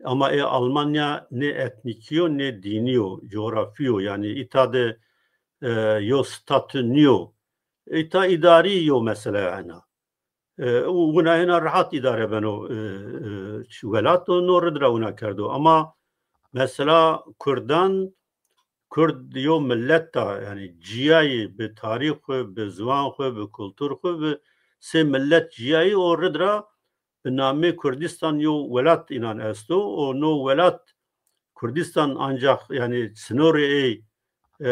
Ama ê Almanya ne etnîkî yo, ne dînî yo, coğrafî yo. Yanî îta de, e, yo statû nîyo. Îta îdarî yo mesela ena. E, û wina hêna rehat îdare beno, e, e, çi welat o, no rid ra wina kerdo. Ama mesela Kurdan, Kurd yo milet a, yanî cîyayî bi tarîx xwu, bi ziwan xwu, bi kultur xwu, bi sey milet cîyayî, o rid ra bi namê Kurdistan yo welat înan esto. O no welat Kurdistan ancax yanî sinorê ey, e,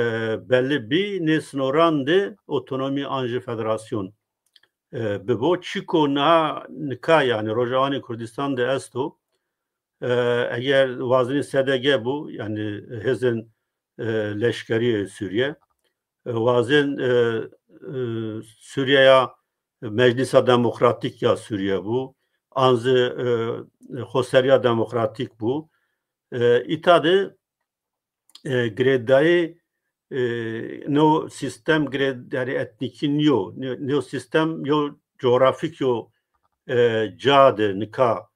belli bî, nê sinoran de otonomî an jî federasyon, e, bibo. Çîko niha nika, yanî Rojawanê Kurdistan de esto, e, eger wazenî S D G bû, yanî hêzên, e, leşkerî yê Sûrîye, e, wazên, e, e, Sûrîyeya, Meclîsa Demokratîk ya Sûrîye bû, an zî, e, Xoserîya Demokratîk bû. E, îta de, e, girêdayî, e, no sîstem girêdayî etnîkî nîyo. Nê-, nêo sîstem yo cografîk yo, e, ca de nika,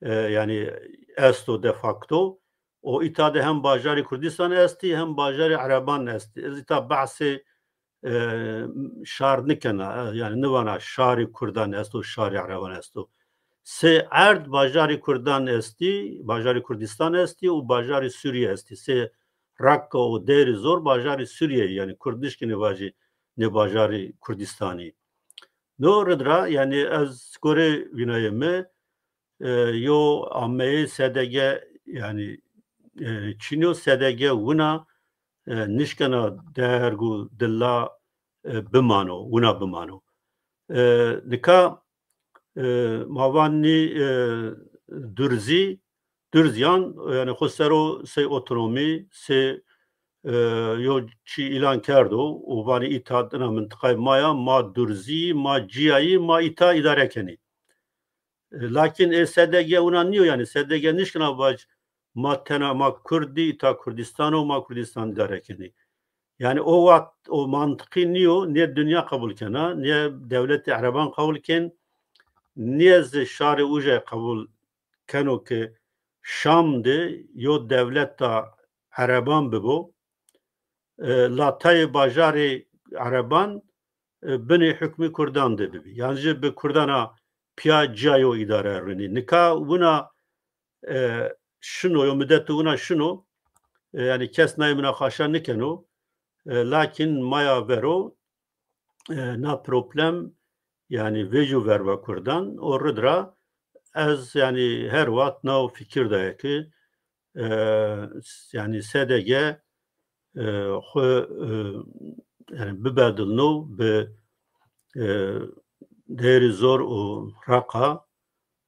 e, yanî esto de facto. O îta de hem bajarê Kurdistan estî, hem bajarê Ereban estî. Ez îta behsê, e, şar nikena, e, yanî nivana şarê Kurdan esto, şarê Ereban esto. Sê erd bajarê Kurdan estî, bajarê Kurdistan estî û bajarê Sûrîye estî. Sê Raqqa û Deyrê Zor bajarê Sûrîye, yanî Kurd nişkînê vajî nê bajarê Kurdistanî. No rid ra, yanî ez gorê vînayê mi, e, yo ameyê S D G, yanî, e, çînî yo, S D G wina, e, nişkena derg û dilla, e, bimano, wina bimano. E, nika, e, ma vanî, e, Durzî, Durzîyan, yanî xo ser o sey otonomî, sey, e, yo çî îlan kerdo û vanî îta dina mintiqayê ma ya, ma Durzî, ma cîya yî, ma îta îdare kenî. E, lakîn ê S D G wina nîyo, yanî S D G nişkena vaj ma tena ma Kurd dî, îta Kurdistan o, ma Kurdistan îdare kenî. Yanî o wext o mantiqî nîyo, nê dinya qebul kena, nê dewletê Ereban qebul kên, nê zî şarê uca qebul keno ke Şam de yo dewleta Ereban bibo, e, la tayê bajarê Ereban, e, binê hukmê Kurdan de bibî. Yan jî bi Kurdana pîya cîya yo îdare rinî. Nika wina, e, şino, yo midet wina şino, e, yanî kes nayê minaqaşa nikeno, e, lakîn maya vero, e, na problem, yanî vêco verba Kurdan, o rid ra ez, yanî her wext nao fikir daye ke, e, s-, yanî S D G, e, xwu, e, yanî bibedilno bi, e, Deyrê Zor û Raqqa,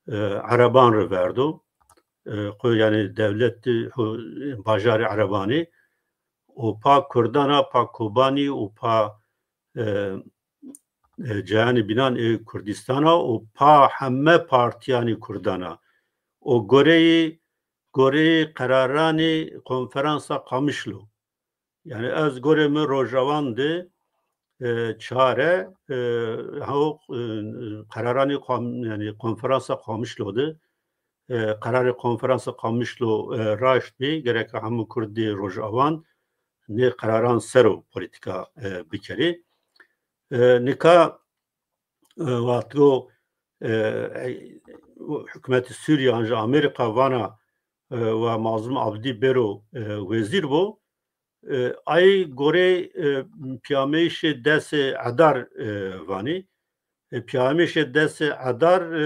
e, Ereban ri verdo. E, xwu yanî dewlet, xwu bajarê Erebanî û pa Kurdana, pa Kobanî û pa, e, e, cayanê bînan ê Kurdistana û pa heme partîyanê Kurdana. O goreyê, goreyê qeraranê konferansa Qamişlo. Yanî ez gorê mi Rojawan de, e, çare, e, haw, e, qeraranê Qam-, yanî konferansa Qamişlo de, e, qerarê konferansa Qamişlo, e, raşt bî, gereka hemû Kurdê Rojawan nê qeraran ser o polîtîka, e, bikerê. E, nika, e, wextgo, e, e, hikûmetê Sûrîye an jî Amerîka vana, e, wa Mazlûm Abdî bêro, e, wezîr bo, e, ay gorê, e, pîyameyişê desê Edar, e, vanî. E, pîyameyişê desê Edar, e,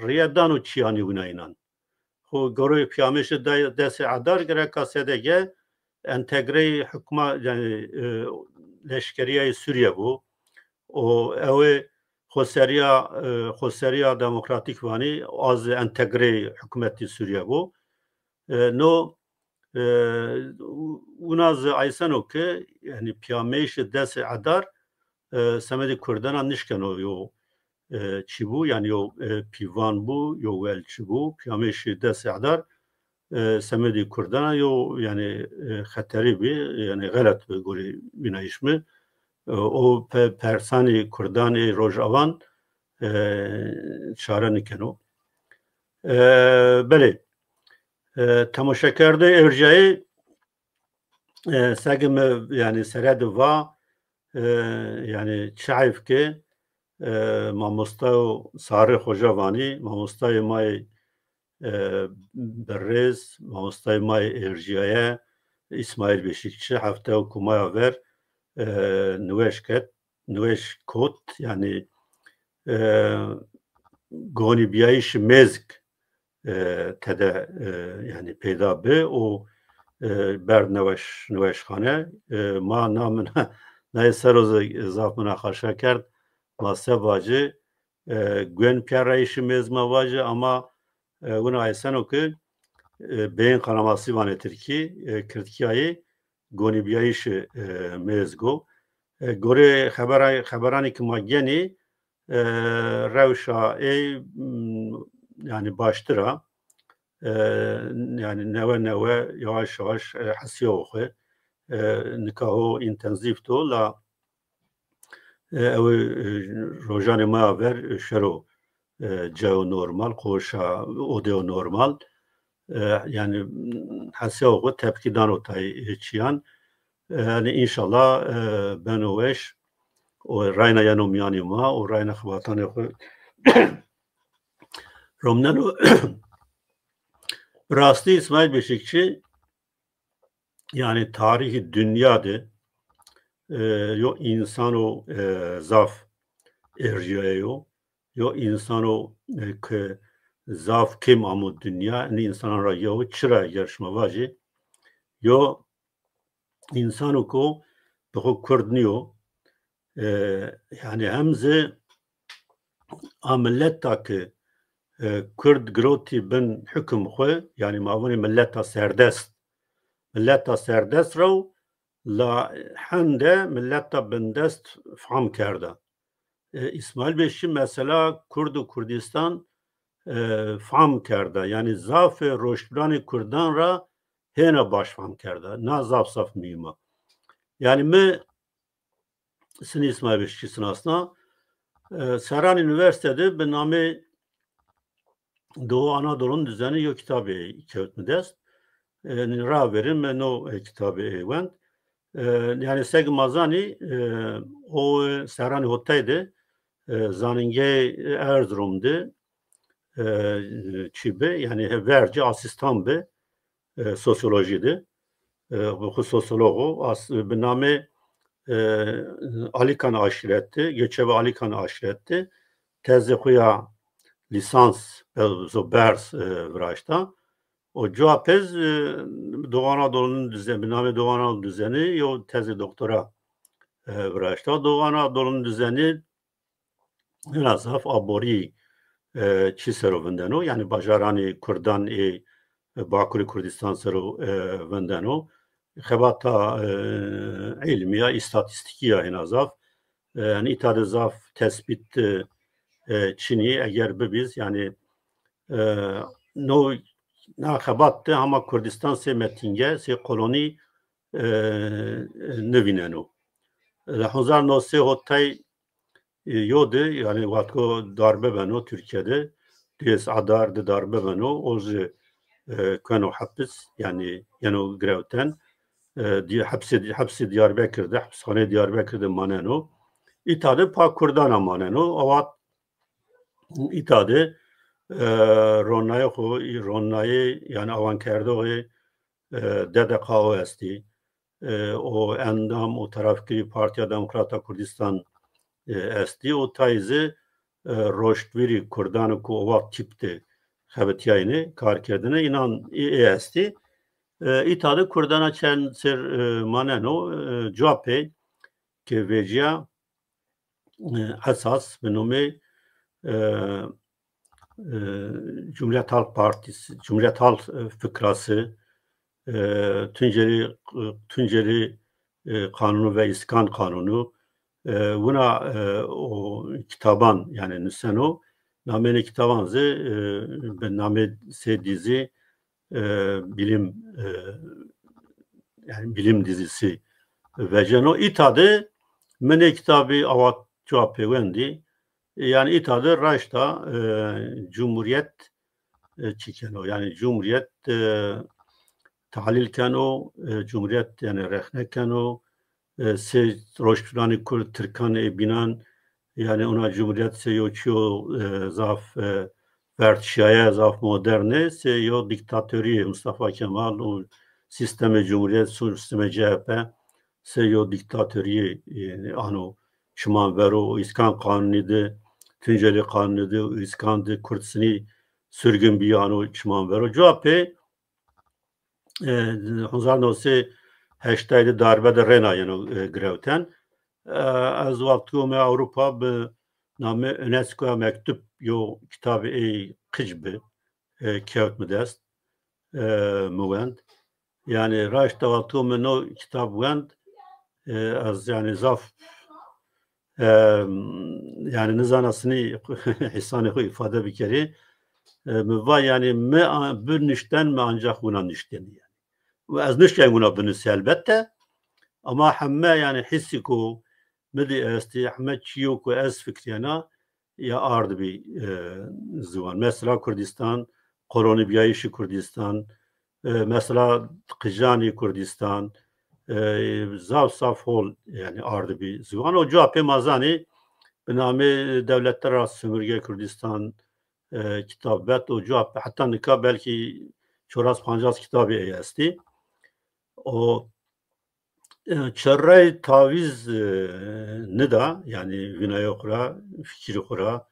rîye dano çîyanê wina înan. Xo gorê pîyameyişê de-, desê Edar gereka S D G entegreyê hukma, yanî, e, leşkerîyayê Sûrîye bo. O ewê xoserîya, e, xoserîya demokratîk vanî, a zî entegreyê hukûmetê Sûrîye bo. E, no, e, wina zî ayseno ke, yanî pîyameyişê desê Edar, e, semedê Kurdana nişkeno yo, e, çî bû, yanî yo, e, pîvan bû, yo welçî bû, pîyameyişê desê Edar, e, semedê Kurdana yo, yanî, e, xeterî bî, yanî xelet bi gorê vînayîş mi. E, o pe-, persanê Kurdan ê Rojawan, e, çare nikeno. E, belê, e, temaşekerdê erjayê, e, seke mi, yanî sere de va, e, yanî çi heyf ke, e, mamostayo Sarî Xoca vanî, mamostayê ma yê, e, birêz, mamostayê ma yê erjîyaye, Îsmaîl Beşîkçi, hefteyo ku ma ya ver, e, niweş ket, niweş kot, yanî, e, gonîbîyayîşî mêzik, e, tede, e, yanî peyda bi û, e, berd neweş-, neweşxane. E, ma na min, nayê ser o zî zaf minaqaşa kerd. Ma se vacî, e, guên pîya reyşî mêz ma vacî, ama, e, wina eyseno ki, e, beyin kanaması vanê tirkî, e, kirdkîyayî gonîbîyayîşê, e, mêz go. E, gorê xebera-, xeberanê ki ma genî, e, rewşa ey, m, yanî baştir a. E, yanî newe newe, yavaş yavaş, e, hesîyawo xwu. E, nika ho întenzîf do la, e, ew, e, rojanê ma ya ver, e, şero, e, cayo normal, qoşa, odeyo normal. E, yanî, m, hesîyawo xwu tepkî dano tay, e, çîyan. E, yanî înşallah, e, beno weş. O rayna yeno mîyanê ma, o rayna xebatanê xwu romneno. Bi rastî Îsmaîl Beşîkçî, yanî tarîhê dinya de, e, yo însano, e, zaf erjîyaye yo. Yo însano, e, ke zaf kêm amo dinya, enî însanan ra yew, çira eger şima vajî, yo însano ko bi xo kurd nîyo, e, yanî hem zî a mileta ke, e, kurd girotî bin hukum xwu, yanî ma vûnê mileta serdest, mileta serdest ra la hende mileta bindest fam kerda. E, Îsmaîl Beşî mesela Kurd û Kurdistan, e, fam kerda. Yanî zafê roştbiranê Kurdan ra hêna baş fam kerda. Na zaf zaf muhîm a. Yanî mi sinî Îsmaîl Beşî sinasna. E, serranê unîversîte de bi namê Doğu Anadolu'nun Düzeni yo kitabê kewt mi dest. E, raverî mi no, e, kitabê ey wend. E, yanî seg ma zanî, e, o serranê hotay de, e, zanîngehê Erzurum de, e, çî bi, yanî vercî asîstan bi, e, sosyolojî de. E, xwu sosyolog o, as-, bi namê, e, Alikan aşîret de, Göçebe Alikan aşîret de tezê xwu ya lîsans, be-, zo berz, e, viraşta. O cuwa pez, e, Doğu Anadolu'nun Düzeni, bi namê Doğu Anadolu Düzeni yo tezê doktora, e, viraşta. Doğu Anadolu'nun Düzeni hîna zaf aborî, e, çî ser o vindeno, yanî bajaranê Kurdan ê, e, Bakurê Kurdistan ser o, e, vindeno. Xebata, e, îlmî ya, îstatîstîkî ya hîna zaf. E, yanî îta de zaf tespît, e, e, çinî, eger bibîz, yanî, e, no, na xebat de hema Kurdistan sey metînge, sey kolonî, e, nivîneno. Di hezar no sey hotay, e, yo de, yanî wextko darbe beno Tirkîye de, di ês Adar de darbe beno, o zî, e, keno hepis, yanî yeno girewten. E, di-, hepsê, hepsê Diyarbekir de, hepisxaneyê Diyarbekir de maneno. Îta de pa Kurdan a maneno. Awa îta de, e, ronayê xo, ronayê, yanî awankerdoxê, e, D D K O estî. E, o endam û terafgirî Partîya Demokrata Kurdistan, e, estî. O tayê zî, e, roştvirî Kurdan ku o wext tîp de xebitîyayîne, kar kerdêne, înan ê, ê estî. E, îta de Kurdana çend ser, e, maneno, e, cuwa pey ke vecîya, e, esas bi nomê, e, e, Cumhuriyet Halk Partisi, Cumhuriyet Halk, e, fikrası, e, Tunceli, e, Tunceli, e, Kanunu ve İskan Kanunu, e, wina, e, o kitaban, yanî nuseno, nameyê kitaban zî, e, bi namê sey dîzî, e, bilim, e, yanî bilim dizisi veceno. Îta de mi nê kitabî awa cuwa pêwendî. Yanî îta de raşta, e, cumhuriyet, e, çi keno? Yanî cumhuriyet, e, tahlîl keno, e, cumhuriyet yanî rexne keno, e, sey roştviranê Kurd, Tirkan ê bînan, yanî ona cumhuriyet sey yo çîyo, e, zaf, e, vertişîyaye, zaf modern ê, sey yo dîktatorîye Mustafa Kemal û sîstemê cumhuriyet, sîstemê C H P, sey yo dîktatorîye, e, ano çiman vero, û Îskan Kanunî de, Tuncelî Kanunî de û Îskan de Kurd sinî surgun bî ano çiman vero. Cuwa pê e, hezar new sey heştay de darbe de rêna yeno, e, girewten. E, ez wextî ome Ewropa bi namê UNESCO ya mektub yo kitabê ey qic bi, e, kewt mi dest, e, mi wend. Yanî raşta wextî mi no kitab wend, e, ez yanî zaf, e, yanî nizana sinî hîsanê xo îfade bikerî. E, mi va yanî mi a-, bi nuşten mi ancax wina nuştenî yanî. Û ez nuşken wina binusî elbette. Ama heme yanî hîsî ku mi dî estî, heme çîyo ku ez fikrîyena, ya ardibî, e, ziwan. Mesela Kurdistan, kolonîbîyayîşî Kurdistan, e, mesela qijanî Kurdistan, e, zaf zaf hol yanî ardibî ziwan. O cuwa pê ma zanî bi namê Devletler Arası Sömürge Kürdistan, e, kitab vet. O cuwa pê heta nika belkî çoras pancas kitabî ey estî. O, e, çirrey tawîz, e, nida, yanî vînayê xwu ra, fikirî xwu ra.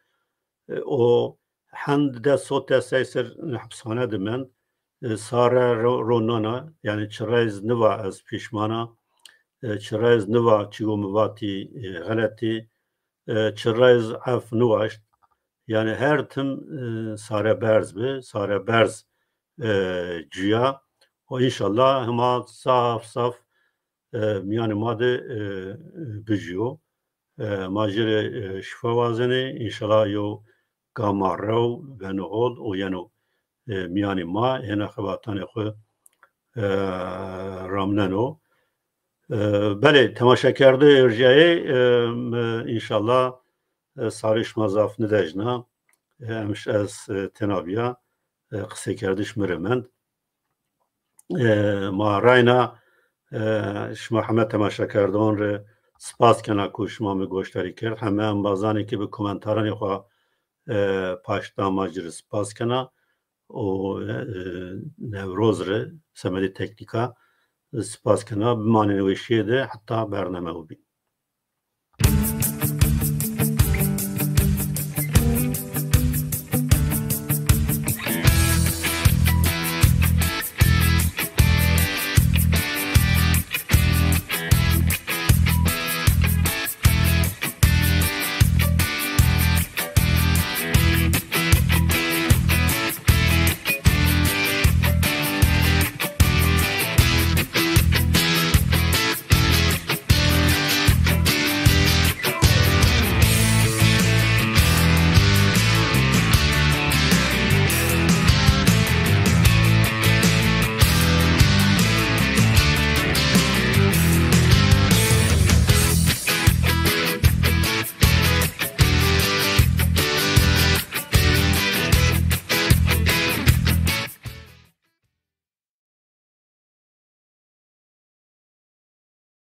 E, o hend des sotê sey ser hepsxane de mend. E, sare ro, ro nana, yanî çirrey zî niva ez pîşman a. E, çirrey zî niva çigo mi vatî, e, xeletî. E, çirrey zî ef niwaşt. Yanî her tim, e, sare berz bi, sare berz, e, cuya. O înşallah hema zaf zaf, e, mîyanê ma de, e, bicîyo. E, ma jê rê, e, şîfa wazenê. Înşallah yo gama rew beno hol û yeno, e, mîyanê ma, hêna xebatanê xwu, e, ramneno. E, belê, temaşekerde erjîyayê, e, mi înşallah, e, sarê şima zaf nidejna. E, em ş-, ez, e, tena bîya, e, qiseykerdiş mi rê mend. E, ma rayna, e, şima heme temaşekerdoxan rê spas kena ku şima mi goşdarî kerd. Heme embazanê ke bi komentaranê xwu, e, paşt da ma ci rê spas kena. O, e, Newroz rê semedê teknîka, e, spas kena. Bimanên weşîye de heta bername û bîn.